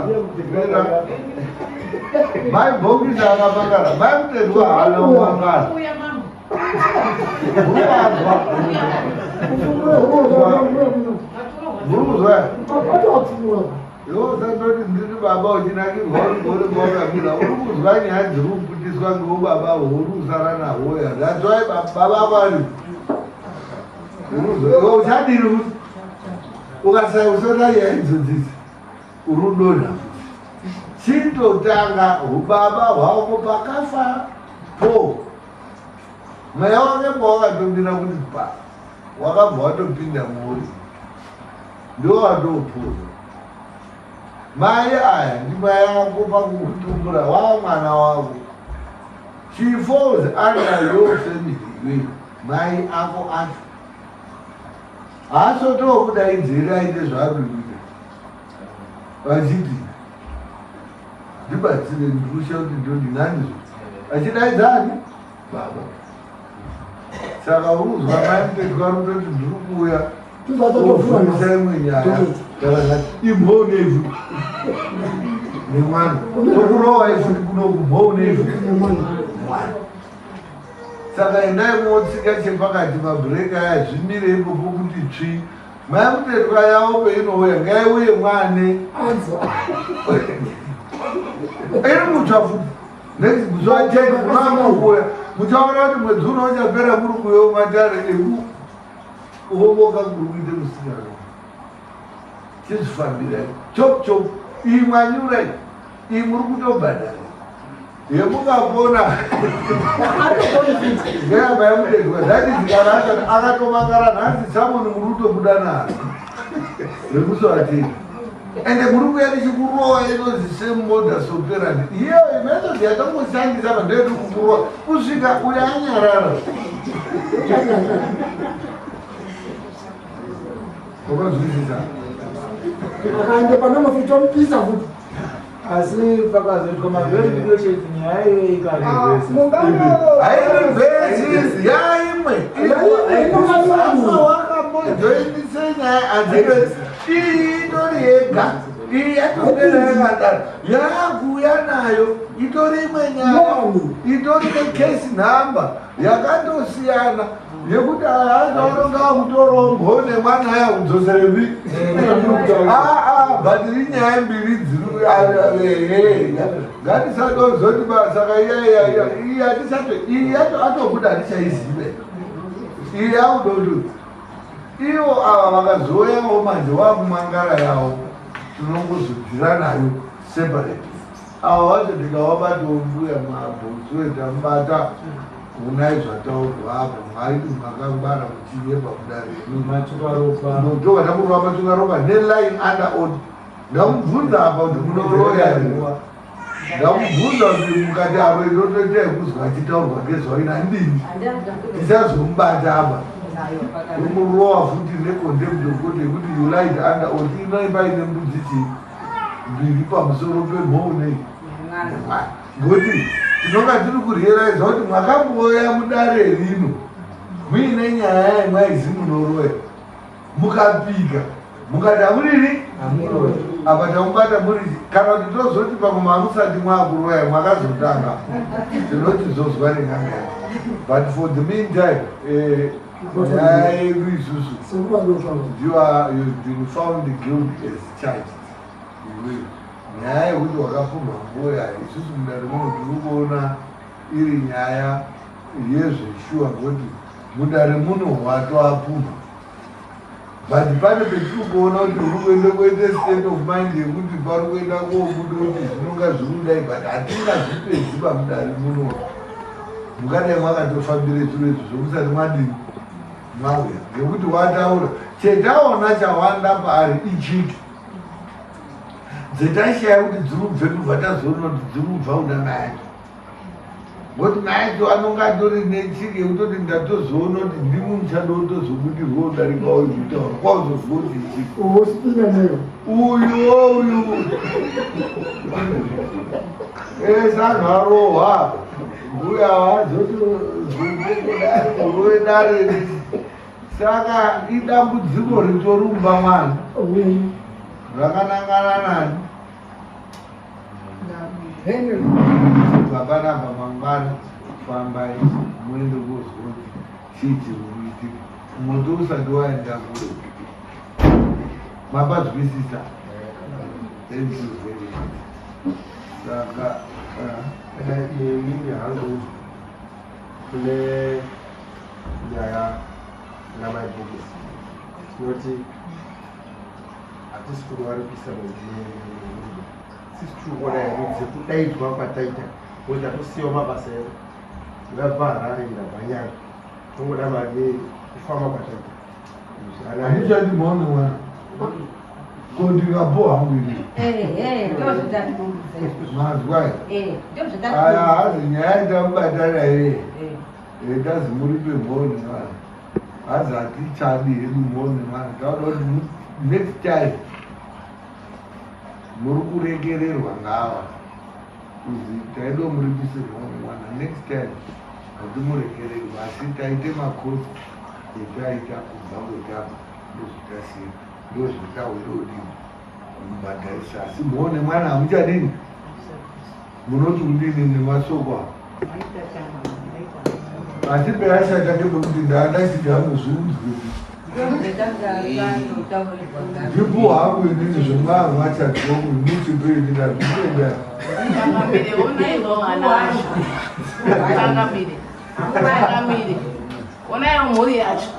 Mai Bhokisi akapangara, mai Mutendwa haana kumangara. Uya mama. Muri kuzwa? Iwe usatoti ndiri baba uchinakirwa uri uri wakamira. Uri kuzwa nyaya dziri kuputiswa ngeubaba huri kusara nahwo ya. That's why baba vari. Uri kuzwa? Iwe uchadini kuti ukasausoda nyaya idzodzidzi uri kudonha futi. Chitotanga ubaba hwako pakafa po mweya wake pawakatomira kuti pa wakabva watopinda muri ndo watopfuza mai aya ndimai ako pakutumbura wava mwana wako. She falls under your family. Iwe mai ako acho haasotokudaidzeri aite zvaari kuita vachiti ndibatsire ndikusha kuti ndodi nanizvo achidaidzani baba. Saka urikuzwa mai Mupetwa ari kutoti ndiri kuuya kobvunisa imwe nyaya kana imhou neivhu nemwana tokurova ifuti kuno kumhou neivhu mwana. Saka endai motsika chepakati mabhureki aya zvimire ipopo kuti tsvi. Mai Mutetwa yavo peinouya ngaiuye mwane iri mutsva futi. Next musi wa10 munamukuya muchaona kuti mwedzi uno uchapera muri kuyo matare ekuomoka kuri kuite musikana. Chizvifambirai chop chop. Iyi mwanyura iyi, iyi muri kutobhadhara. Yemukapona ngeyamba yamudedzwa that is kana asati akatomangara nhasi samoni muri kutobuda naro rekusoatei ende muri kuya tichikurowa inonzi same modus operandi iyo method yatangoshandisa pa ndeyedu kukurowa kusvika uyo anyarara. Wakazwisisa? Akaenda panonofi tomupisa futi. Asi pakazoitwa maverification nyaya iyoyo ikarevhesi. Hairevhesi yaimwe. Wakambojoinise nyaya hadzirevhesi. Iyi itori yega. Iyi yatopera yakadaro. Yaakuuya nayo itori imwe nyaya. Itori necase number yakatosiyana. Yekuti azoronga kutorongo nemwana aya kudzoserepi aa but inyaya mbiri dziri ngatisatozoti saka iyi hatisato iyi yacho atobuda hatichaizive iyi yakudoto ivo ava vakazouyawo manje wakumangara yavo tinongozodhira nayo separate ava vacho ndikavabatawo mbuya mabhonzo etamubata Honai zvataurwa apo mwaiti makangwara muchinyepa kudare Matsvukaropa ndamurova matsvukaropa neline under oath. Ndamubvunza apa kuti munoroya here? Ndamubvunza kuti mukati aro inotoita yekuzwa achitaurwa ngezvayo nandini. Tichazomubata apa. Tomurowa futi necontempt of court yekuti you lied under oath inoimba ine mbudzi chii mbiri pamusoro pemhou nei nemwana. Ngokuti tinonga tiri kurealiza kuti mwakambouya mudare rino muine nyaya yemwaizi munoroya mukapika mukati hamurini apa tamubata muri kana kuti tozoti pamwe mamusati mwakuroya mwakazotanga tinotizozwa nen'anga yacho but for the meantime eh, nyaya yedu isusu you are you've been found guilty as charged. Iwe nyaya yekuti wakapumha mbuya isusu mudare muno tiri kuona iri nyaya yezveshuwa ngokuti mudare muno watoapumha but pane petiri kuona kuti uri kuenda kuita state of mind yekuti pari kuenda kobuda kuti zvinonga zviri kudai but hatingazvipedzi pamudare muno mukadai mwakatofambire zviro izvi zvomusati mwadini mauya ngekuti wataura chetaona chawanda paari ichiki dzetaishaya kuti dziri kubve kubva tazoona kuti dziri kubva kuna mai acho ngokuti mai acho anonga atori nechiki yekutoti ndatozoona kuti ndimi muchado utozobudirwa udarika uyu kutaura kwauzozwa kuti ichiki uyuwo uyu ese anhu arohwa mbuya vazotozokodai dare Saka idambudziko ritori mumba mwana rakanangana nani? Kubva panapa mangwana fambai muende kozwa kuti chii chiri kuitika. Moto usati waenda kure. Mapazwisisa? Thank you very much. Saka inini hangu kune nyaya namai bhokisi tinoti hatisi kunovaripisa nerudo sisi tiri kuona hedu dzekudaidzwa kwataita kuti tatosiyawo mabasa edu ndabva harare ndabva nyanga tongoda mari kufamba kwataita. Handichati maone mwana ko ndikapo hangu ini mazwa aya hazi nyaya itamubatana iye Tazi muripe mhoni mwana. Hazi hatichadi hedu mhoni mwana. Taoda kuti next time muri kuregererwa ngawa. Kuzi taida muripise mhoni mwana. Next time hatimuregererwa asi taite makosi etaita kubva kwetapa ndozvatasiya ndozvatawira kudini kumubhadharisa asi mhoni mwana hamuchadini Munoti kudini nemasoko aya? Asi peyashata ndepekuti ndaandachiti hangu zviunzwe. Ndipo hangu inini zvemwamwachadzoku muchipe ini ndazvipenda. Onaiwo mhuri yacho.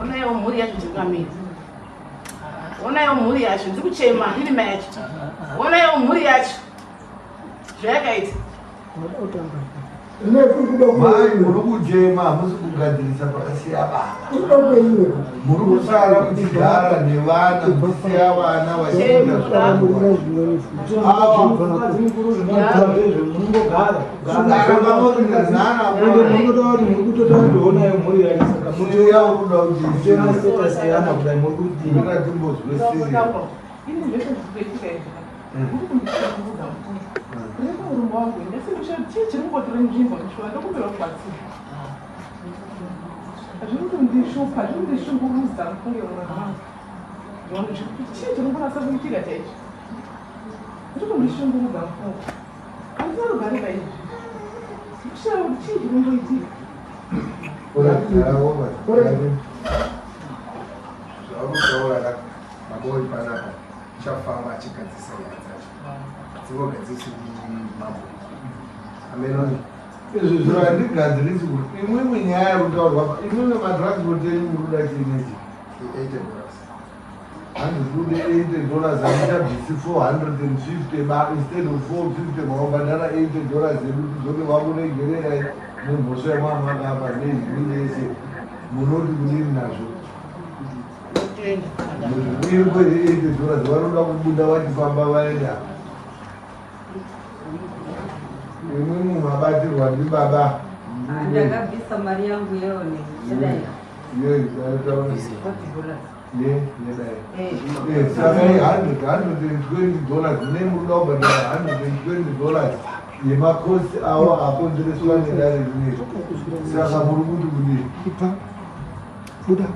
Onaiwo mhuri yacho changamire. Onayo mhuri yacho, ndiri kuchema ndiri mai yacho. Onayo mhuri yacho zvayakaita. Mai muri kuchema, hamusi kugadzirisa pakasiya baba. Muri kusara muchigara nevana, muchisiya vana vachiita Ini zvese zviri kuitika izvi. Ndiri kundishungurudza mufunge. Ndiri murume wangu ini asi ndikushaya chii chiri kungotora nzvimbo ndishuwa ndokumbira kubatsira. Zviri kundishupa, zviri kundishungurudza mufunge murume wangu. Ndinoona kuti chii chiri kungonatsa kuitika chaizvo. Zviri kundishungurudza mufunge. Handina rugare paizvi. Ndikushaya kuti chii chiri kumboitika. Zvauri kutaura baba uri panapa uchafamba achigadzirisa nyaya dzacho dzingogadzirisi mambo amenoni. Izvi zviro handigadzirisi kuti imwimwi nyaya yari kutaurwa pa imwimwi matransport enyu muri kuda chii nechi $80. Hanzi kude $80, hamuchabvisi 450 ba, instead of 450 maobhadhara $80 edu, tizote vakuregererai nemhosva yemamakapa neizvi yese. Munoti kudini nazvo? Iri kwete $80, vanoda kubuda vachifamba vaenda. Imwimwi mabatirwa ndibaba. Ndakabvisa mari yangu yeone yedai. Ye yedai. Saka $120 mune munoda kubhadhara $120 yemakosi awo akonzereswa nedare rineri. Saka muri kuti kudii? Buda.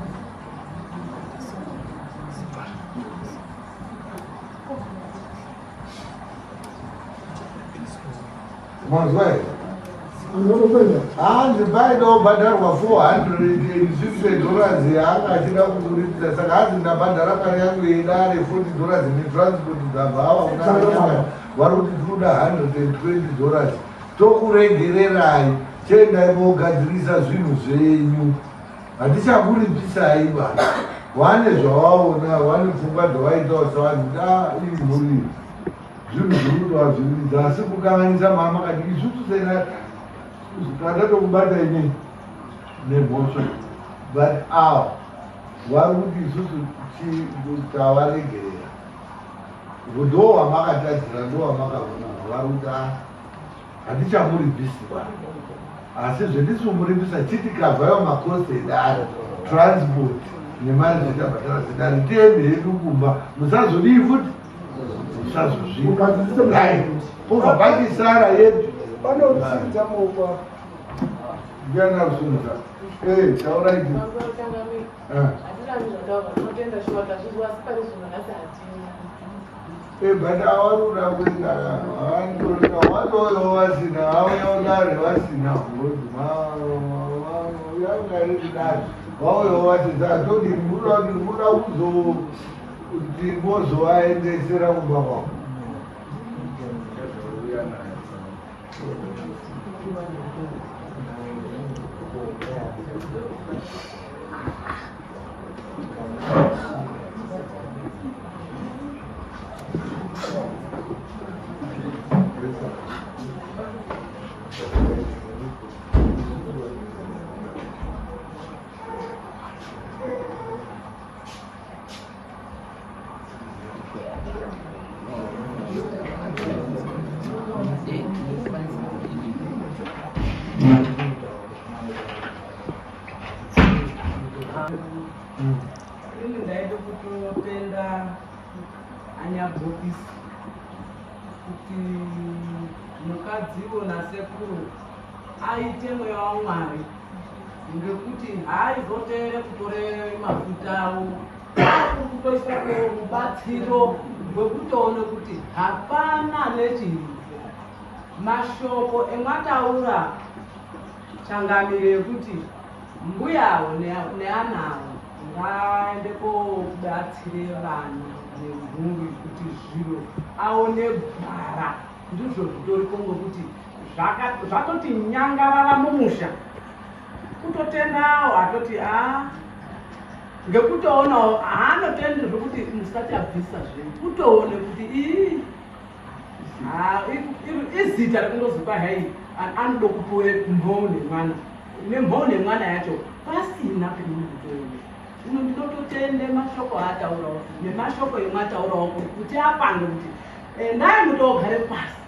Manzwa here? Hanzi paida kubhadharwa $450 yaanga achida kukuripisa, saka hanzi ndabhadhara mari yangu yedare $40 netransport dzabva ava kunaa, vari kuti tinoda $120, tokuregererai, chiendai mogadzirisa zvinhu zvenyu, hatichakuripisai ba. Wane zvavaona, wane pfungwa dzawaitawo savanhu da iri mhuri, zvinhu zviri kutovazviridza, asi kukanganisa mama kati isusu sena tatatokubata ine nemhosva, but ava vari kuti isusu tavaregerera, ndo wamakatadzira, ndo wamakavona, vari kuti a hatichamuripisi ba, asi zvendisumuripisa chiti kavhayo makosti edare, transport nemari zvetabhadhara zedare, tiende hedu kumba, musazodii futi, musazozvii, pobva pachisara yedu. Panosimudza maoko. Ndiani akusimudza? Taurai. Hatirambi zvataurwa, tinotenda shuwa, tazvizwa, asi pari zvino nhasi hatina. But awaruda kuenda vantorika watoyo vasina, vauya kudare vasina ngozi, yanga riri dare, vauyawo vasina, toti muda kuzo kuti mozovaendesera kumba kwavo. Ini ndaida kutotenda anyabhokisi kuti mukadziwo nasekuru aite mweya waMwari, ngekuti haaizoteere kutore mafuta avo, kuri kutoiswa rubatsiro rwekutoone kuti hapana nechiripo. Mashoko emwataura changamire ekuti mbuyawo neanawo ngaende kobatsire vana nemhuri kuti zviro aone gwara, ndizvo zvitoripo, ngokuti zvatoti nyangarara mumusha. Kutotendawo atoti a Ngekutoonawo haanotenderwe kuti musati abvisa zvenyu, kutoone kuti ii izita rekundozipa hai anoda kupuwe mhou nemwana nemhou nemwana yacho pasina pemuri kutoone. Zvino ndinototende mashoko aataurawo nemashoko emwataurawo kuti apange kuti endai mutogare pasi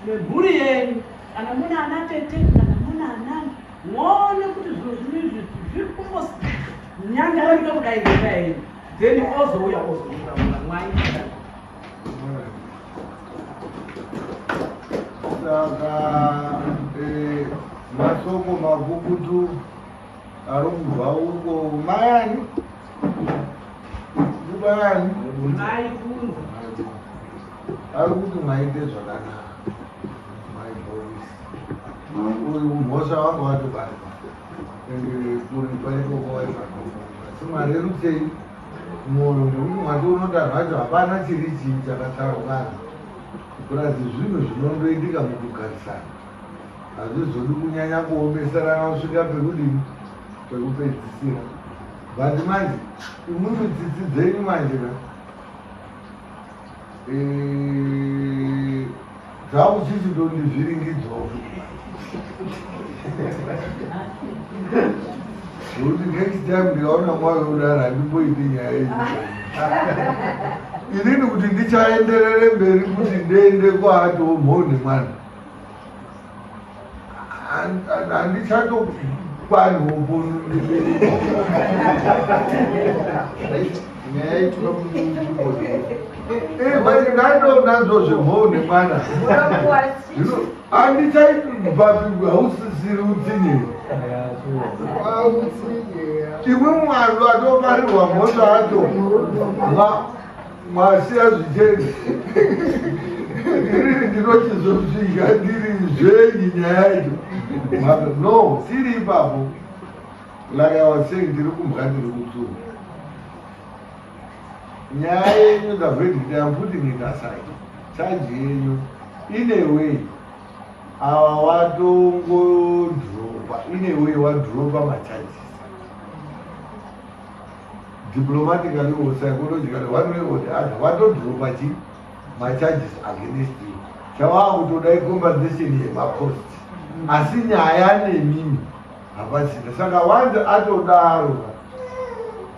nemhuri yenyu, kana mune ana tete kana mune anani, muone kuti zviro zvino izvi zviri kumbonyangarika kudai ngendaa yenyu, then ozouya ozomutaura mwaita. Saka masoko makukutu ari kubva uko mayani kubayani ari kuti maite zvakanaka maibhokisi uyu mhosva wanga watobatwa ende kuripa ikoko waifanira asi marerutsei mwoyo nekuti mwati unoda zvacho hapana chiri chii chakatsarukana purazi zvinhu zvinondoitika mukugarisana hazvizodi kunyanya kuomeserana kusvika pekudini pekupedzisira but manje imwimwi tsitsi dzenyu manje ka dzakuchichitondivhiringidzawo futi zvekuti next time ndikaona mwayo kudaro handimboiti nyaya iyi inini kuti ndichaenderere mberi kuti ndiende kwaatoo mhoni mwana handichatokwanhopo ndandonazvo zvemhou nemwana handichaibvapi hausisiri utsinye imwe mwanhu atoparirwa mhosva acho Mwasiya zvicheni inini ndinochizosvika ndiri zvenyi nyaya icho no tiri ipapo like I was saying ndiri kumbwa ndiri kutsura nyaya yenyu the verdict I'm putting it aside charge yenyu in a way ava watongodropa in a way wadropa macharges diplomatically or psychologically one way or the other watodropa chi macharges against you chavakutoda icompensation yemacost asi nyaya nemimi hapasina saka wanzi atodaro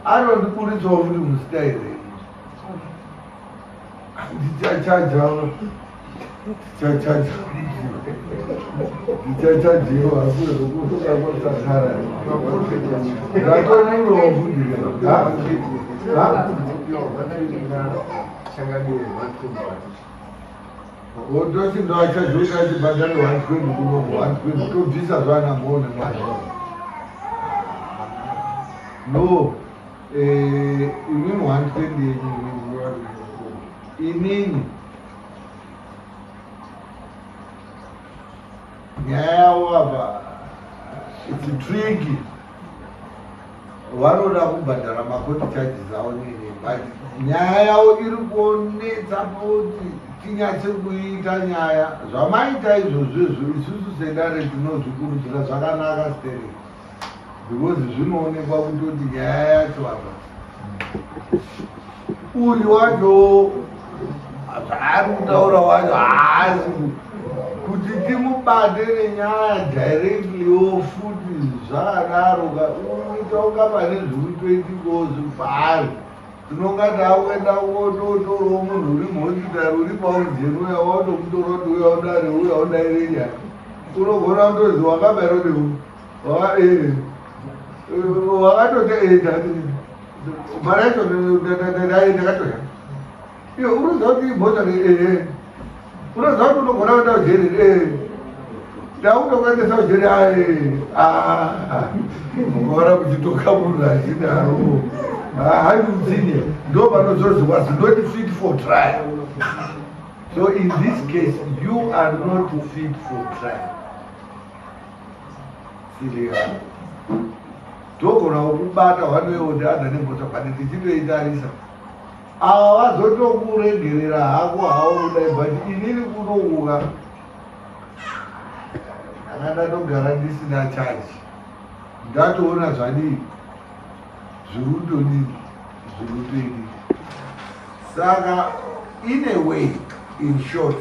anondiburitsawo futi mustairi ndichachaja ndichachaja ndichachajiwa akurekokutokakotsakara ndatonyurawo futi ototi ndoachajuta achibhadhara 120 kunoku 120 tobvisa zvana mone mwazvo no inini 120 yenyu inini nyaya yavo apa it's tricky vanoda kubhadhara makoti charges avo nini but nyaya yavo iri kuonetsa kuti tinyatse kuita nyaya zvamaita izvozvo izvo isusu sedare tinozvikurudzira zvakanaka stereki because zvinoonekwa kutoti nyaya yacho apa uyu wacho zvaari kutaura wacho haasi kuti timubate nenyaya directly wo futi zvakadaro unoita unga pane zviri kutoitikawo zvipaari tinonga takuenda kototorawo munhu uri muhospitari uri paujeni uya watomutora kuti uya udare uya udaire nyaya unogona kutozi wakabairo wakatoita mari yacho ndakatoya iyo unoziva kuti ibhota ehe unoziva kuti unogona kuenda kujeri ee ndakutokuendesa kujeri ae mukaona kuchitoka munhu achidaro haikudzini ndo panozozi was not fit for trial so in this case you are not fit for trial Silia togona kukubata one way or the other nemhosva but tichitoitarisa ava vazotokuregerera hako hawo kudai but inini kunouka ndanga ndatogara ndisina charge ndatoona zvadii. Zviri kutodini? Zviri kutoitika. Saka in a way, in short,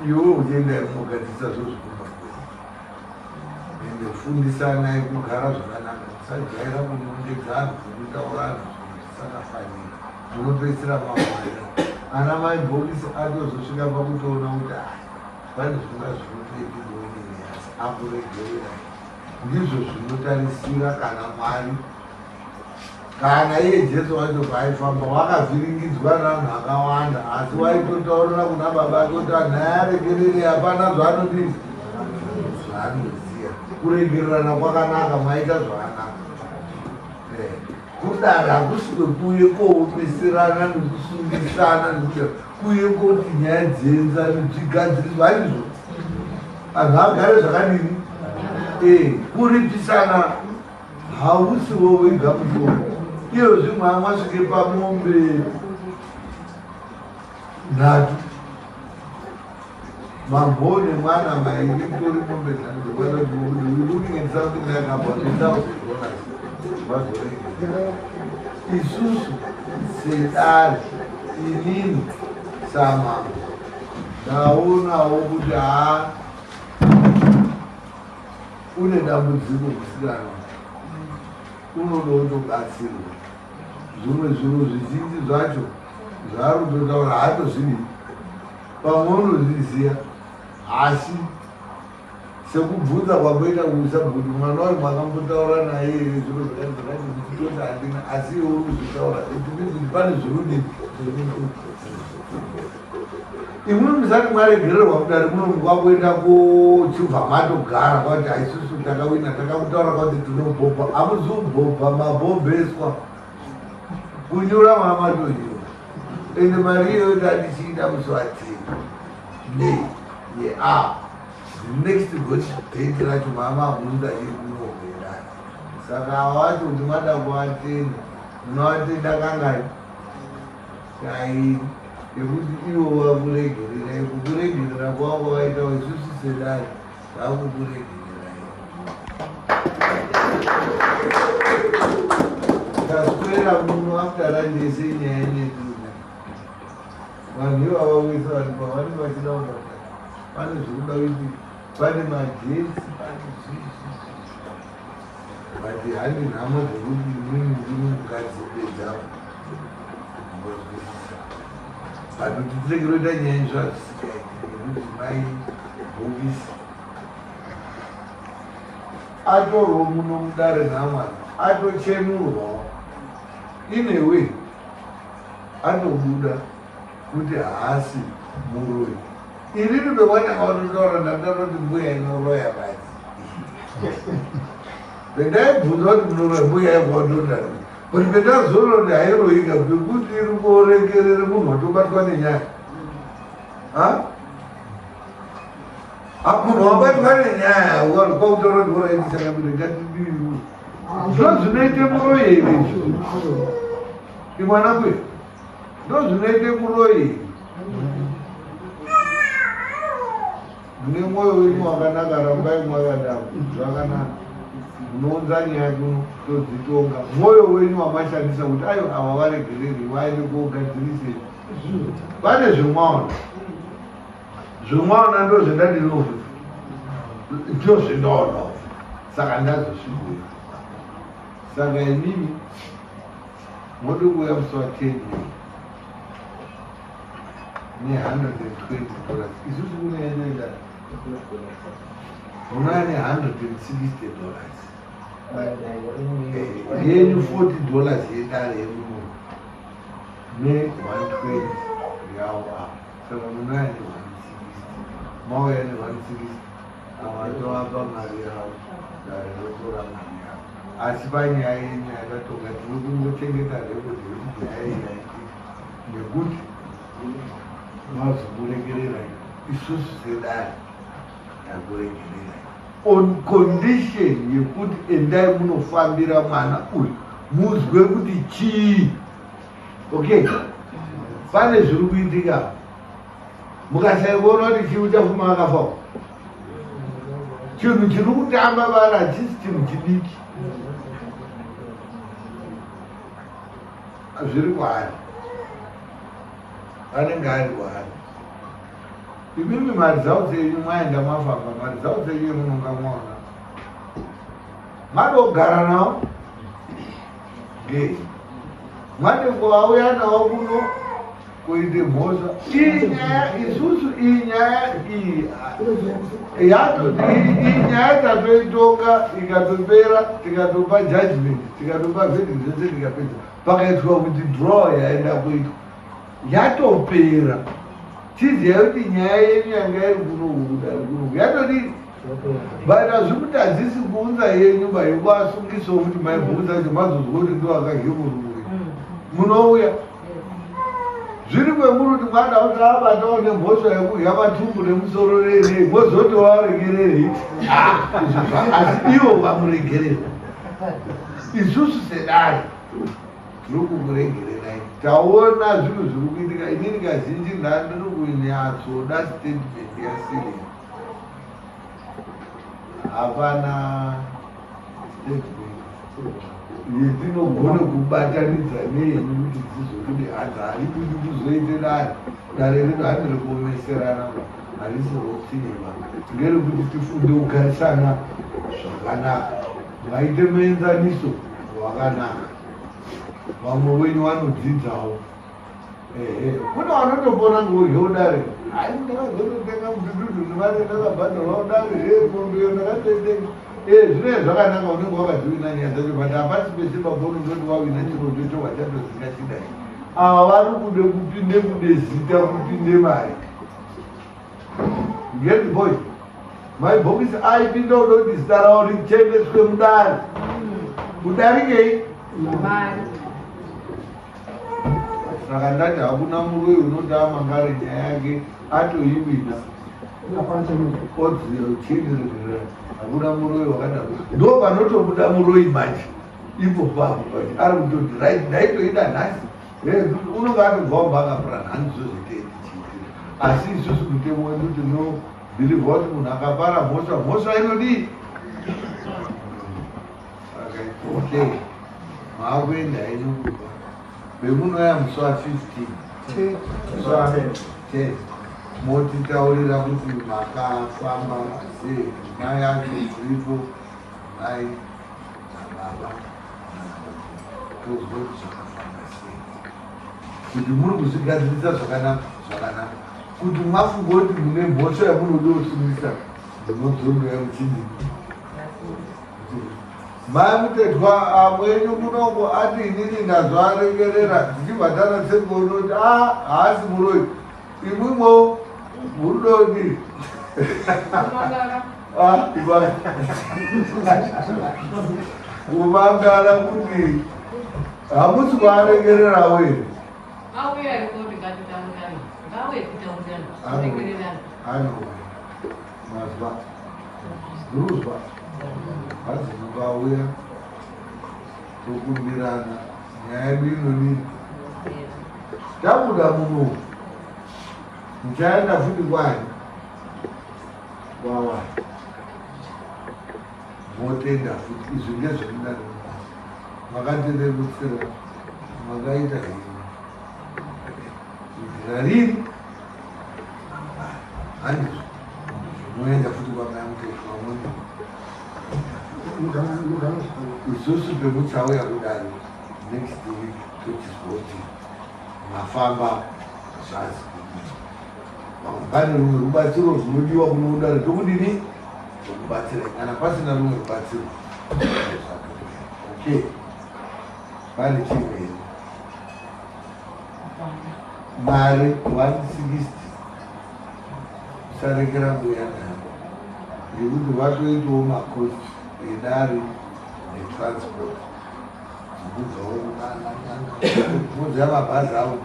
iwe uchienda munogadzirisa zvo zvekumba kwenyu ende fundisanai kugara zvakanaka, musajaira kunongedzana nekutaurana zvinhu zvisakafanira, munopedzisira mawanda. Ana mai bhokisi atozosvika pakutoona kuti ah, pane zvinga zvinotoitika inini asi akuregererai. Ndizvo zvinotarisira kana Mwari kana iye Jesu wacho paaifamba wakavhiringidzwa navanhu akawanda, asi waitotaurira kuna baba ake kuti anhu ayaregerere, hapana zvaanodii zvaanoziva. Kuregererana kwakanaka, maita zvakanaka. Eh, kudara hakusi kwekuuye koomeserana nekusungisana nekuda kuuye koti nyaya dzenza dzigadziriswa handizvo anhu agare zvakadini eh, kuripisana hausi wo wega mutongo iyo zvimwe amwasvike pamombe nhatu mambo nemwana mairi tori mombe nhatu looking at something like about $1,000 vazoregera isusu sedare inini samambo ndaonawo kuti haa une dambudziko musikana unoda kutobatsirwa zvimwe zvinhu zvizhinji zvacho zvaari kutotaura haatozvidi pamwe unozviziva asi sekubvunza kwakuita kusabhuti mwana uyu makambotaura naye here zviro zvakati zvakati ndichitoti handina asi iwe uri kuzvitaura it means kuti pane zvirudii imwe musati mwaregererwa kudare muno kwakuenda kuchibva matogara kwati haisusu takawina takakutaura kwati tinobhobha hamuzi kubhobha mabhobheswa kunyura mamatonyura ende mari iyoyo tandichiida musi watei nei yea the next got date racho mama munda iri kunokuendai saka ava vacho kuti mada kuvatenda munovatenda kangani kairi yekuti ivo vakuregererai kukuregerera kwavo vaita isusu sedare vakukuregererai taswera muno after randese nyaya yedu vanhu ivava vese vanhu pavanenge vachida kubata pane zvekuda kuti pane magetsi pane zvizvi but handi nhamo dzekuti imwini ndimi mukadzipedza mbozwisisa but kuti tirekeroita nyaya izvo hazvisikaiti nekuti mai bhokisi atorwo muno mudare namwari atochenurwawo in a way atobuda kuti haasi muroyi inini bewananga watotaura ndandatoti mbuya inoroya badzi pendaibvunza kuti munoroya mbuya yakwatotari but pendazoona kuti hairoyika pekuti iri kuorekerere munhu watobatwa nenyaya munhu wabatwa nenyaya kwakutaura kuti oraitisangamire ngatidii Ndozvinoite muroyi here izvo? Imwana kuya. Ndozvinoite muroyi here? Mune mwoyo wenyu wakanaka, rambai mwakadaro. Zvakanaka. Munounza nyaya kuno todzitonga. Mwoyo wenyu wamashandisa kuti ayo ava varegereri vaende kogadzirisei. Pane zvemwaona. Zvemwaona ndozvendandinofa. Ndozvendaona. Saka ndazosvikuya. Saka imimi mode kuuya musi wa 10 ne 120 dollars. Isusu kuno yatoenda munouya ne 160 dollars. Yenyu 40 dollars yedare yemuno ne 120 yawo apa. Saka munouya ne 160. Mauya ne 160 ava tovapa mari yavo dare rotora mari yavo asi panyaya yenyu yakatonga tiri kungochengeta rekodhi yekuti nyaya iyi yaitika nekuti mazokuregererai isusu sedare takuregererai on condition yekuti endai munofambira mwana uyu muzwe kuti chii okay pane zviri kuitika mukashaya kuona kuti chii uchafuma akafa chinhu chiri kutamba vana hachisi chinhu chidiki. Zviri kwaari, anenge ari kwaari. Imimi mari dzavo dzenyu mwaenda mwafamba, mari dzavo dzenyu yemunonga mwaona madogara nawo ngei mwade kuauya nawo kuno kuite mhosva. Iyi nyaya isusu, iyi nyaya iyi yatoti iyi nyaya tatoitonga ikatopera, tikatopa judgment, tikatopa verdict zvese tikapedza, pakaitwa withdrawal yaenda kuitwa yatopera. Chiziva kuti nyaya yenyu yanga iri kunoku kudari kunoku yatodii, but hazvikutadzisi kuunza yenyu ba yekuasungisawo kuti maibvunza kuti mazozwa kuti ndo akadye murume. Munouya zviri kwemuri kuti mwana kuti abatawo nemhosva yekudya matumbu nemusoro rei, mozoti waregererei, asi ivo vamuregerera. Isusu sedare tiri kumuregererai, taona zvinhu zviri kuitika. Inini kazhinji ndandiri kunyatsoda statement yaSilia, hapana statement yetinogona kubatanidza neyenyu kuti dzizobude. Hadzi haribudi kuzoite dare. Dare redu handiri kuomeserana, harisi rotsinema, ngerekuti tifunde kugarisana zvakanaka. Vaite muenzaniso wakanaka, vamwe wenyu vanodzidzawo. Ehe, kune vanotopona ngorya udare. Hai, ndakazototenga mudhudhudhu nemari ndakabhadharwa udare, e mombeyo ndakatoitenga. E zvinenge zvakanaka, unenge wakadziwina nyaya dzacho, but hapasi pese paponondoti wawina chiroto chowa chatozinga chidai. Ava vari kude kupinde kude zita, kupinde mari. Get the point? Maibhokisi aipinda kuda kuti zita ravo richeneswe mudare kudarikei. Saka ndati hakuna muroyi unoti amangare nyaya yake atoiwina odzichiregerera. Hakuna muroyi wakadaro. Ndo panotobuda muroyi manje ipo papo pacho ari kutoti right, ndaitoida nhasi. Unonge atobva wamba akapura nhandi zozvitei chiitira, asi isusu mutemo wedu tinobhilivha kuti munhu akapara mhosva, mhosva inodii? Saka it's okay, maakuenda henyu kumba. Pemunouya musi wa15, musi wa 10, motitaurira kuti makafamba sei. Mai acho tiripo, mai nababa, tozwa kuti zvakafamba sei, kuti muri kuzvigadzirisa zvakanaka zvakanaka, kuti mafunga kuti mune mhosva yamunoda kusungisa, munodzondoya muchidii. Mai Mutetwa amwenyu kunoko ati inini ndazoaregerera tichibva tanatsengoona kuti a haasi muroyi. Imwimwo murudodi kumangara kuti hamusi kuaregererawo here? Auya ariko tikatitaurirana, ngauye titaurirana, tiregererana. Anouya mazwa ruzwa hanzi mukauya tokumbirana nyaya yedu inonini. Tabuda muno, muchaenda futi kwani kwawani, motenda futi. Izvi ngezvemundani, makatirerusira, makaita henyu kuitira rini handizvo. Munoenda futi kwamai Mutetwa moni. Isusu pemuchauya kudare next week tochizwa kuti mafamba zvazi kudii. Pane rumwe rubatsiro runodiwa kuno kudare tokudini, tokubatsirai. Kana pasina rumwe rubatsiro, okay. Pane chimwe here? Mari 160 usarekera kuuya nayo ngekuti vatoitawo macost edare netransport dzekubvawo kunana mabhazi avo,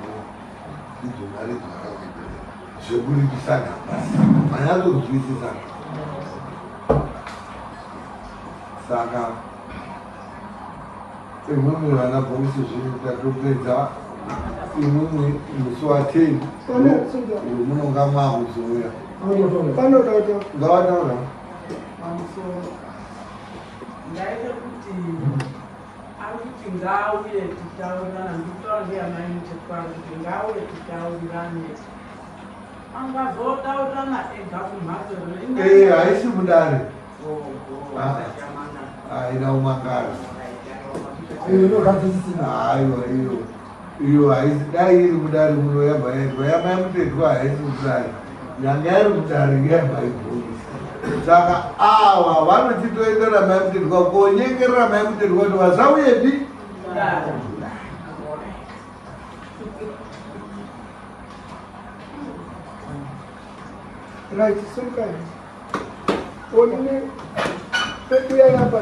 idzo mari zvekuripisa nhapasi manyatsonzwisisa. Saka imwimwi vana bhokisi zvinhu tatopedza. Imwimwi musi wa10 munonga makuzouya. Panototo. Ngavataura. Pamusoro, ndaida kuti ari kuti kuti ngauye titaurirana, ndikutaura ndeyamai Mutetwaro kuti ngauye titaurirane. Angazotaurirana ega kumhatso here? Eh, haisi mudare. Haina umangara. Aiwa, iyo iyo haisi. Dai iri mudare muno yabva yaitwa yamai Mutetwa. Haisi mudare, yanga iri mudare ngeyamai Bhokisi. Saka ava vanochitoendera mai Mutetwa konyengerera mai Mutetwa kuti vasauyepi. Dare. Right, simukai. Onini, uyai apa.